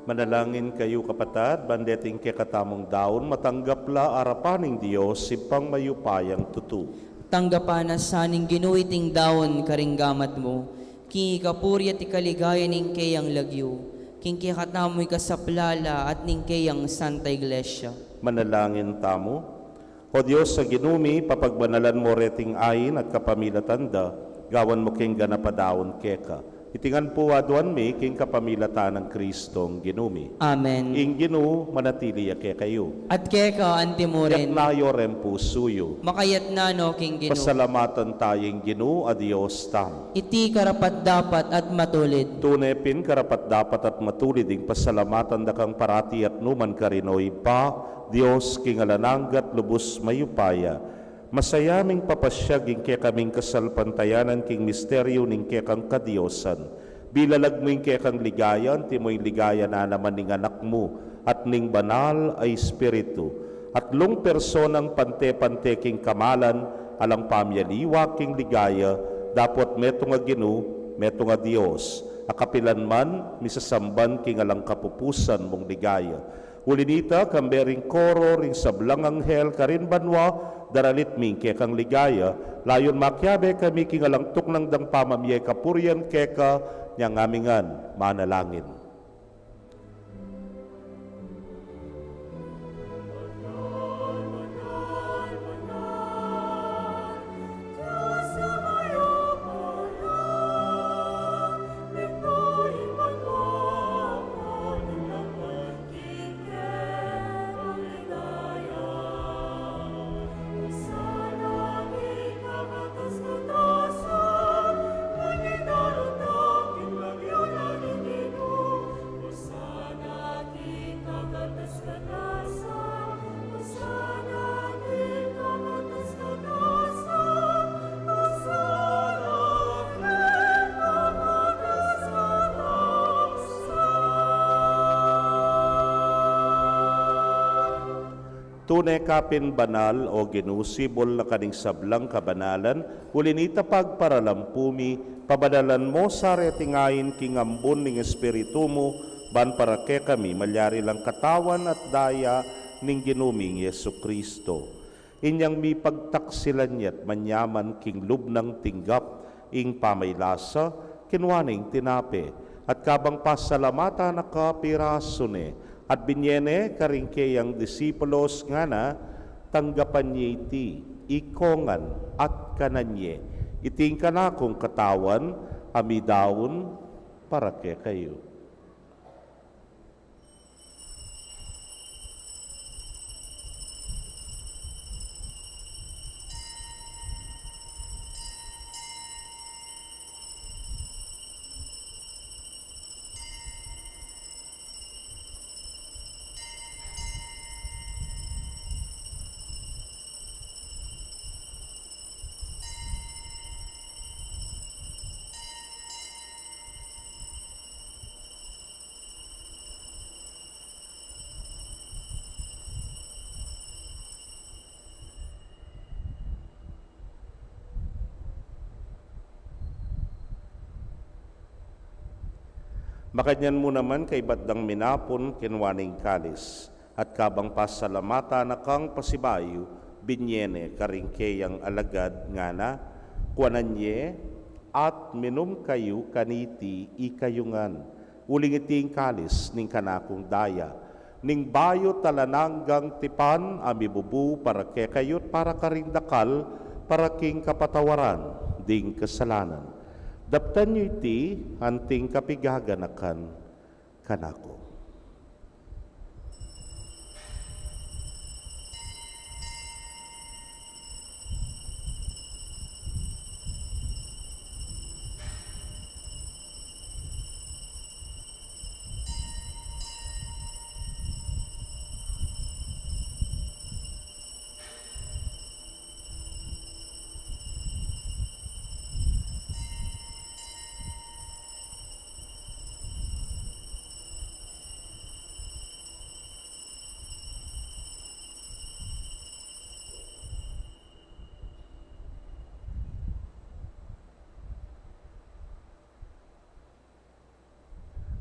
Manalangin kayu, kapatad, ban deting kekatamung daun matanggap la arapan ning Dios, Ibpang mayupayang tutu. Tanggapan na sa ning Ginu iting daun karing gamat mu, king ikapuri at ikaligaya ning keyang lagyu, king kekatamung ikasaplala at ning keyang Santa Iglesia. Manalangin tamu. O Dios a Ginu mi, papagbanalan mu reting ain at kapamilatan da, gawan mu keng ganap a daun keka. Iti ngan pu aduan mi king kapamilatan nang Kristong Ginu mi. Amen. Ing Ginu manatili ya kekayu. At keka antimurin. Itas yu ring pusu yu. Makaitas no king Ginu. Pasalamatan taya ing Ginu a Dios tamu. Iti karapat-dapat at matulid. Tune pin karapat-dapat at matulid ing pasalamatan da kang parati at nu man karin, O Ibpa, Dios king alang angga at lubus mayupaya. Masaya ming papasyag ing kekaming kasalpantayanan king misteryu ning kekang kadiosan. Bilalag mu ing kekang ligaya, antimo ing ligaya na naman ning Anak mu at ning Banal a Espiritu. Atlung personang pante-pante king kamalan, alang pamialiwa king ligaya, dapot metung a Ginu, metung a Dios, a kapilan man misasamban king alang kapupusan mung ligaya. Uli nita, kambe ring koro ring sablang anghel karin banua, daralit mi ing kekang ligaya, layun makiabe kami king alang tuknang dang pamamie kapurian keka, nya ngamingan manalangin. Tune ka pin banal, O Ginu, sibul na ka ning sablang kabanalan, uli nita pagparalampu mi, pabanalan mu sa reting ain king ambun ning Espiritu mu, ban para kekami malyari lang katawan at daya ning Ginu ming Jesucristo. Inyang mipagtaksilan ya't manyaman king lub nang tinggap ing pamailasa, kinua ne ing tinape, at kabang pasalamatan na ka, pirasu ne, at binie ne karing keyang disipulos, ngana, tanggapan ye iti, ikongan, at kanan ye, iti ing kanakung katawan, a midaun para kekayu. Makanyan mu naman kaybat dang minapun, kinua ne ing kalis, at kabang pasalamatan na kang pasibayu, binie ne karing keyang alagad, ngana, kuanan ye, at minum kayu kaniti ikayu ngan. Uling iti ing kalis ning kanakung daya, ning bayu at alang anggang tipan, a mibubu para kekayu't para karing dakal, para king kapatawaran ding kasalanan. Daptan yu iti anting kapigaganakan kanaku.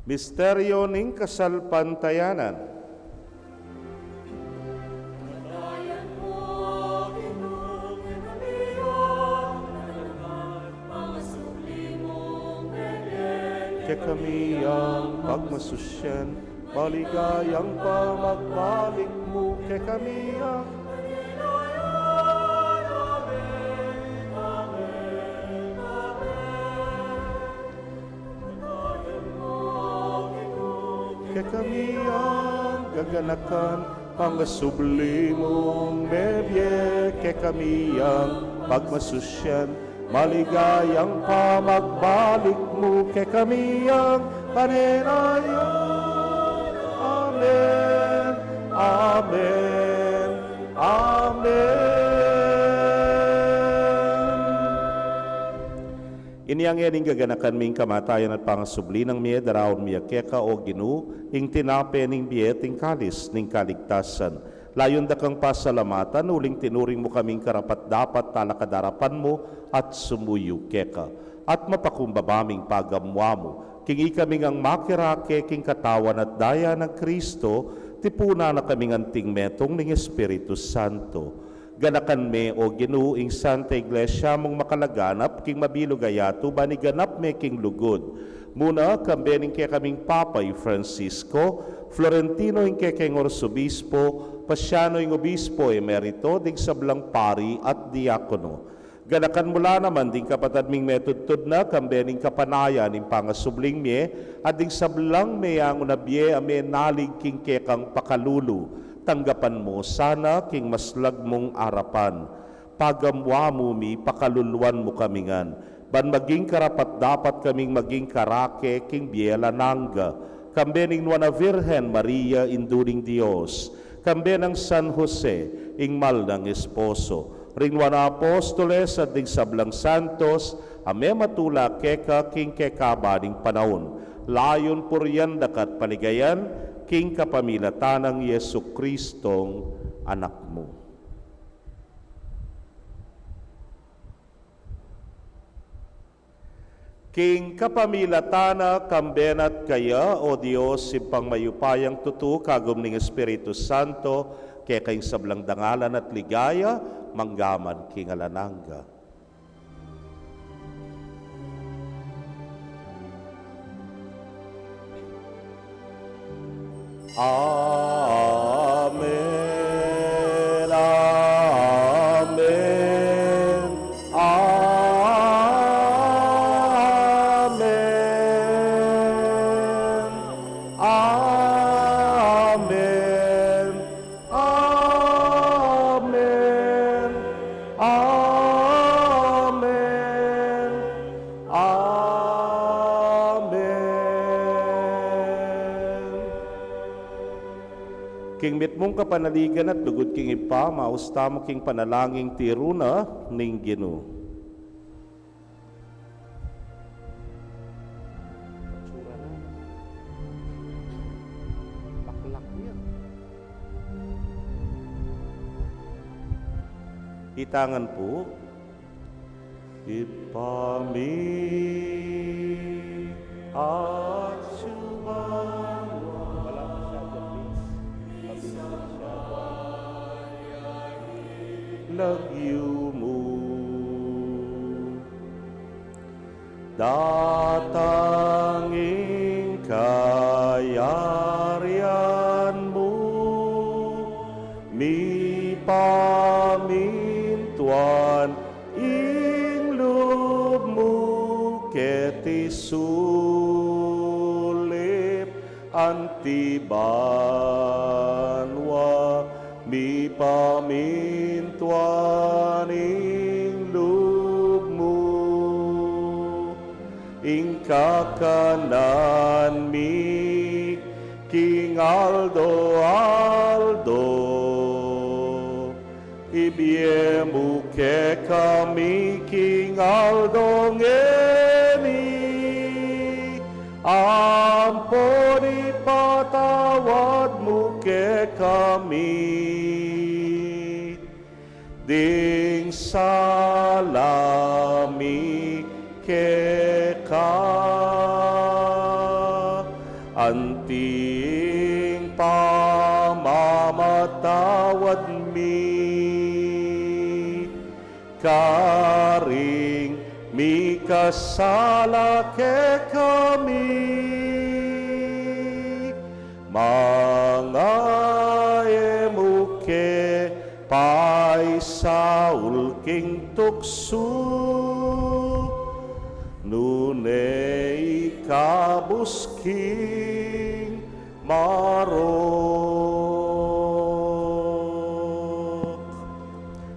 Misteryo ning kasalpantayanan. Kekami yang pagmasusian, maligayang pamagbalik mu kekami yang Kekami yang gaganakan, pangasubli mung mebie, kekami yang pagmasusian, maligayang pamagbalik mu kekami yang panenayan. Amen, amen, amen. Inya ngeni ing gaganakan mi ing kamatayan at pangasubli nang mie, daraun mi ya keka, o Ginu, ing tinape ning bie at ing kalis ning kaligtasan. Layun da kang pasalamatan, uling tinuring mu kaming karapat-dapat talakad arapan mu at sumuyu keka. At mapakumbaba ming pagamuan mu, king ikami ngang makirake king katawan at daya nang Kristo, tipunan na kaming anting metung ning Espiritu Santo. Ganakan me, o Ginu, ing Santa Iglesia mung makalaganap king mabilug a yatu, ban iganap me king lugud mu na, kambe ning kekaming Papa i Francisco, Florentino ing kekeng Arsobispo, Pasiano ing Obispo Emerito, ding sablang pari at diakono. Ganakan mu la naman ding kapatad ming metudtud na, kambe ning kapanayan ning pangasubling mie, at ding sablang meyangu na bie a menalig king kekang pakalulu. Tanggapan mu sana king maslag mung arapan. Pagamuan mu mi, pakaluluan mu kami ngan, ban maging karapat-dapat kaming maging karake king bie alang angga, kambe ning Nuan a Virgen Maria, Indu ning Dios, kambe nang San Jose, ing mal nang esposo, ring Nuan a Apostoles, at ding sablang santos a mematula keka king kekaba ning panaun, layun purian da ka at paligayan, king kapamilatan nang Jesucristong Anak mu. King kapamilatan na, kambe na at kaya, o Dios, Ibpang mayupayang tutu, kagum ning Espiritu Santo, keka ing sablang dangalan at ligaya, mangga man king alang angga. Amen, amen, amen, amen. Amen. Amen. Amen. King mitmung kapanaligan at lugud king Ibpa, maus tamu king panalangin tiru na ning Ginu. Tsura na. Baklak niya. Itangan pu. Ibpa mi, atsu ka banua. Wala masyado, please. Mabilis masyado. Lagyu mu. Datang ing kayarian mu, mipamintuan ing lub mu keti sulip anti banua, mipamintuan ing lub mu. Ing kakanan mi king aldo-aldo ibie mu kekami king aldo ngeni, ampon ipatawad mu kekami ding sala mi keka, anti ing pamamatawad mi karing mikasala kekami. Manga e mu ke paisaul king tuksu, nune ikabus king Marok.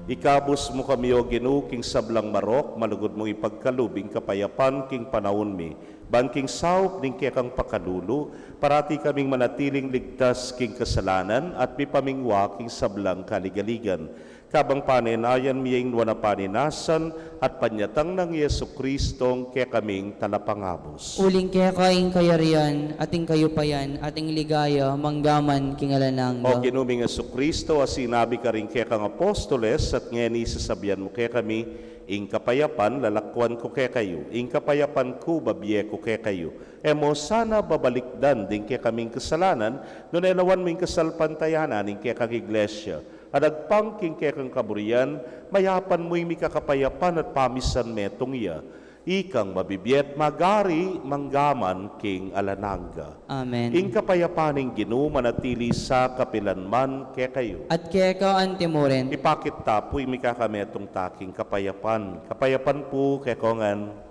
Ikabus mu kami, O Ginu, king sablang marok, malugud mung ipagkalub ing kapayapan king panaun mi, ban king saup ning kekang pakalulu, parati kaming manatiling ligtas king kasalanan at mipamingwa king sablang kaligaligan. Kabang panenayan mi ing nuan a paninasan at panyatang nang Jesucristo ing kekaming Talapangabus. Uling keka ing kayarian, at ing kayupayan, at ing ligaya, manggaman king alang angga. O Ginu ming Jesucristo, a sinabi karing kekang apostoles, at ngeni sasabian mu kekami, ing kapayapan lalakwan ku kekayu, ing kapayapan ku babie ku kekayu. E mu sana babalikdan ding kekaming kasalanan, nune lawan mu ing kasalpantayanan ning kekang Iglesia, a dagpang king kekang kaburian, mayapan mu ing mikakapayapan at pamisan metung ya. Ikang mabibie at magari manggaman king alang angga. Amen. Ing kapayapan ning Ginu manatili sa kapilan man kekayu. At keka antimurin. Ipakit ta pu ing mikakametung ta king kapayapan. Kapayapan pu kekongan.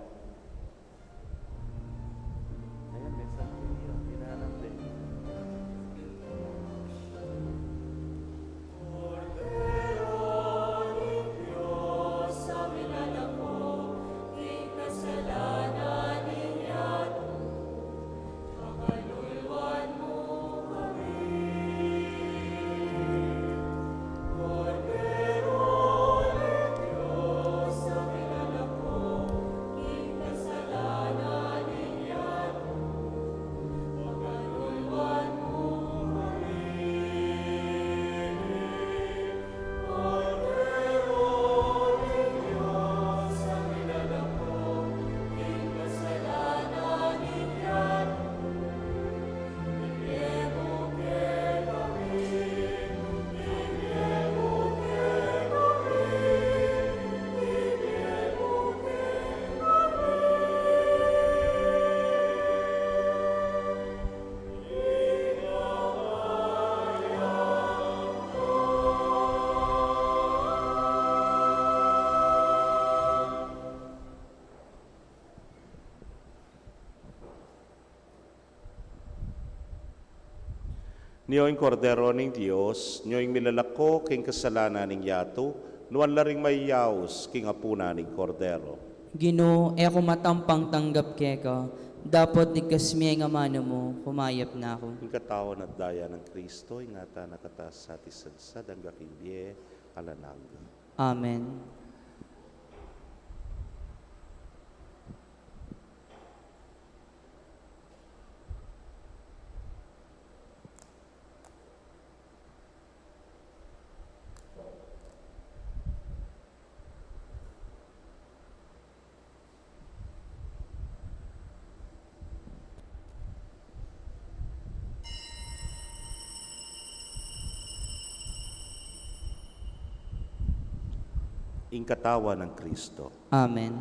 Nyo ing Kordero ning Dios, nyo ing milalako king kasalanan ning yatu, nuan la ring mayaus king apunan ning Kordero. Ginu, e ku matampang tanggap keka, dapot ligtas me ing amanu mu, kumayap na ku. Ing katawan at daya nang Kristo, ingatan na kata sa tisadsad angga king bie alang angga. Amen. Ing katawan nang Kristo. Amen.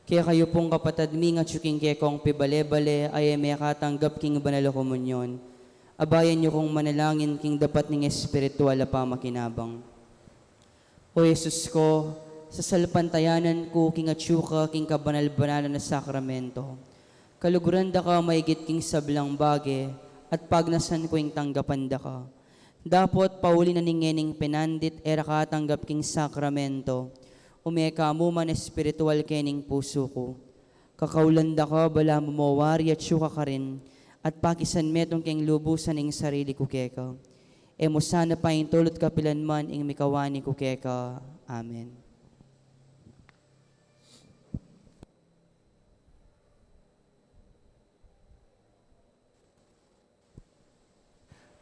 Kekayu pung kapatad mi, nung atyu king kekong pibale-bale a e mekatanggap king banal a komunyon, abayan yu kung manalangin king dapat ning espiritual a pamakinabang. O Jesus ko, sasalpantayanan ku king atyu ka king kabanal-banalan a sakramento. Kaluguran da ka maigit king sablang bage, at pagnasan ku ing tanggapan da ka. Dapot pauli na ning ngening pinandit e ra ka atanggap king sakramento, ume ka mu man espiritual kening pusu ku. Kakaulan da ka, balamu mo wari atyu ka karin, at pakisan metung keng lubusan ing sarili ku keka. E mu sana paintulut kapilan man ing mikawani ku keka. Amen.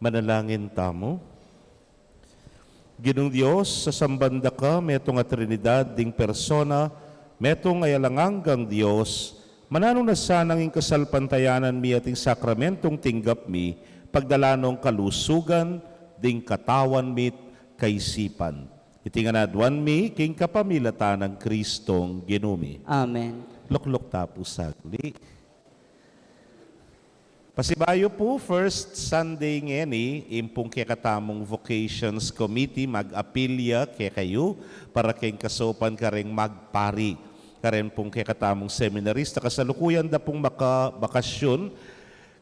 Manalangin tamu. Ginung Dios, sasamban da ka metung a Trinidad, ding persona, metung a alang anggang Dios, mananu na sanang ing kasalpantayanan mi at ing sakramentong tinggap mi, pagdalan nong kalusugan ding katawan mi't kaisipan. Iti ngan aduan mi king kapamilatan nang Kristong Ginu mi. Amen. Lukluk ta pu sagli. Pasibayu pu, first Sunday ngeni, ing pung kekatamung Vocations Committee, mag-apilya kekayu para keng kasaupan kareng magpari. Kareng pung kekatamung seminarista, kasalukuyan da pung maka-, bakasyun,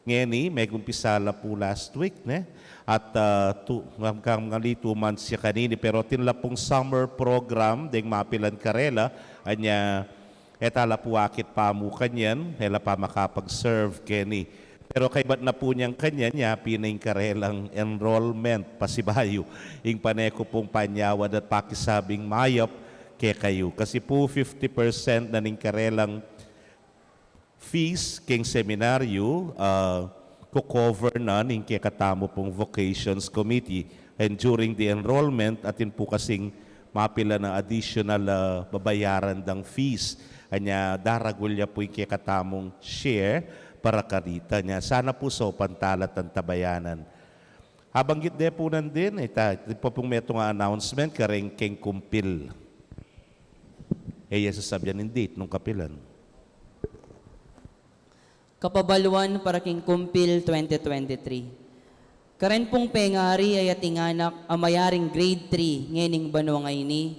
ngeni, megumpisa la pu last week, ne? At, ah, tu-, hanggang ngali two months ya kanini, pero atin la pung summer program deng mapilan karela, anya, e ta la pu akit pamu kanyan, e la pa makapag-serve keni. Pero kaybat na pu niyang kanyan, yapin na ing karelang enrollment, pasibayu. Ing pane ku pung panyawad at pakisabing mayap kekayu. Kasi pu fifty percent na ning karelang fees keng seminaryo, ah, ko-cover na ning kekatamu pung Vocations Committee. And during the enrollment, atin pu kasing mapilan a additional, ah, babayaran dang fees. Anya, daragul ya pu ing kekatamung share para karita. Anya, sana pu saupan tala tang tabayanan. Abanggit de pu nandin, ita, ita pa pung metung a announcement, kareng keng Kumpil. E ya sasabian ing date nung kapilan. Kapabaluan para king Kumpil twenty twenty-three. Karen pung pengari a ating anak a mayaring grade three ngening banua ngeni,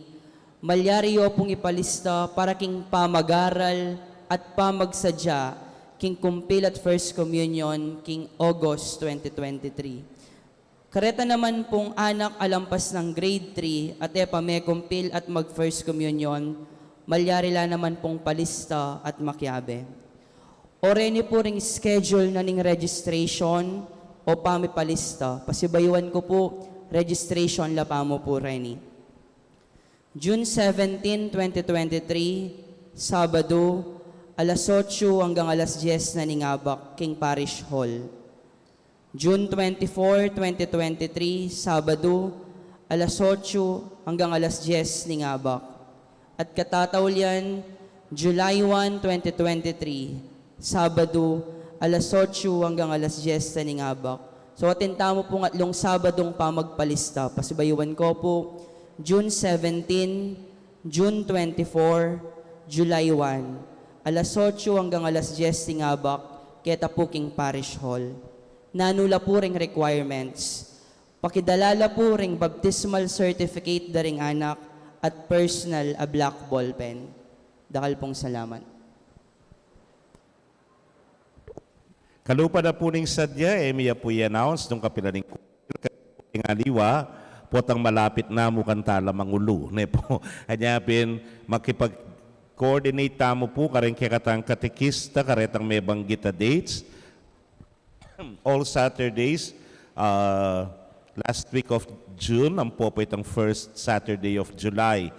malyari yo pung ipalista para king pamagaral at pamagsadya king Kumpil at First Communion king August twenty twenty-three. Kareta naman pung anak a lampas nang grade three at e pa mekumpil at mag-First Communion, malyari la naman pung palista at makiabe. O reni pu ring schedule na ning registration o pamipalista, pasibayuan ku pu, registration la pamu pu reni. June seventeen, twenty twenty-three, Sabadu, alas otsu anggang alas dyes na ning abak, king Parish Hall. June twenty-four, twenty twenty-three, Sabadu, alas otsu anggang alas dyes ning abak. At katataulian, July one, twenty twenty-three, Sabadu, alas otsu anggang alas dyes na ning abak. So, atin tamu pung atlung Sabadung pamagpalista. Pasibayuan ku pu, June seventeen, June twenty-four, July one, alas otsu anggang alas dyes ning abak, keta pu king Parish Hall. Nanu la pu ring requirements? Pakidala la pu ring baptismal certificate da ring anak at personal a black ball pen. Dakal pung salamat. Kalupa na pu ning sadya, e mi ya pu i-announce nung kapilan ning kumpil, ing aliwa, potang malapit na mu kang tala mangulu, ne pu. Anya pin, makipag-coordinate tamu pu kareng kekatang katekista, karetang mebanggit a dates. All Saturdays, ah, last week of June, ampo pu itang first Saturday of July.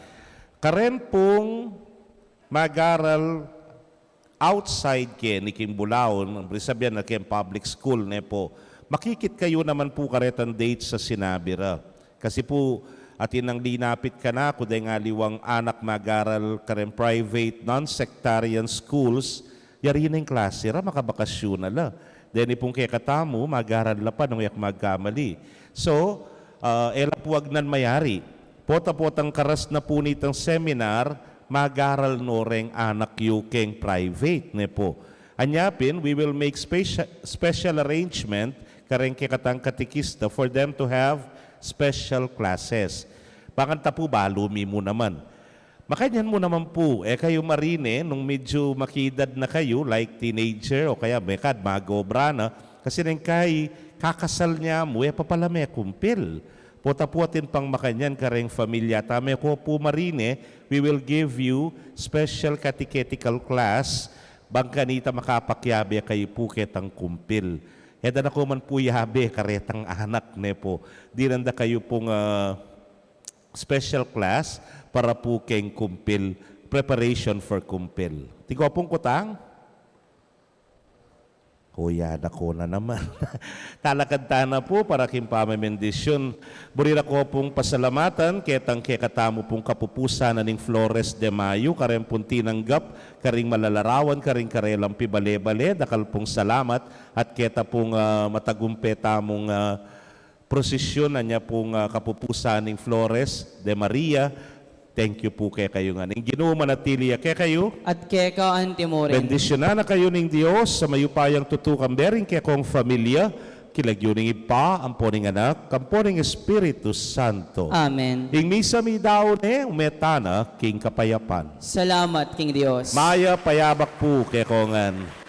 Karen pung mag-aral outside keni king Bulaon, buri sabian na keng public school, ne pu. Makikit kayu naman pu karetang dates a sinabi ra. Kasi pu, atin nang linapit kanaku deng aliwang anak mag-aral kareng private, non-sectarian schools, yari na ing klase ra, makabakasyun na la. Deni pung kekatamu, mag-aral la pa nung e ku magkamali. So, ah, e la pu agnan mayari. Pota-potang karas na pu nitang seminar, mag-aral no reng anak yu keng private, ne pu. Anya pin, we will make specia-, special arrangement kareng kekatang katekista for them to have special classes. Bakanta pu balu mi mu naman. Makanyan mu naman pu, e kayu marine, nung medyu makiedad na kayu, like teenager, o kaya mekad mag-obra na, kasi neng kai, kakasal ne mu, e pa pala mekumpil. Pota pu atin pang makanyan kareng familia tamu, e ko pu marine, we will give you special catechetical class, bang kanita makapakiabe kayu pu ketang kumpil. E da na ko man pu yabe karetang anak, ne pu. Dinan da kayu pung, ah, special class para pu keng kumpil, preparation for kumpil. Atin ko pung kutang? Kuya, dako na naman. Talakad tana pu para king pamamendisyun. Buri da ko pung pasalamatan ketang kekatamu pung kapupusan na ning Flores de Mayo, kareng pung tinanggap karing malalarawan karing karelang pibale-bale, dakal pung salamat, at keta pung, ah, matagumpe tamung, ah, prosisyun, anya pung, ah, kapupusan ning Flores de Maria. Thank you pu kekayu ngan. Ing Ginu manatili ya kekayu. At keka anti mu rin. Bendisyunan na kayu ning Dios a mayupayang tutu, kambe ring kekong familia, king lagyu ning Ibpa, ampo ning Anak, ampo ning Espiritu Santo. Amen. Ing misa mi daun ne, ume tana king kapayapan. Salamat king Dios. Mayap a yabak pu kekong ngan.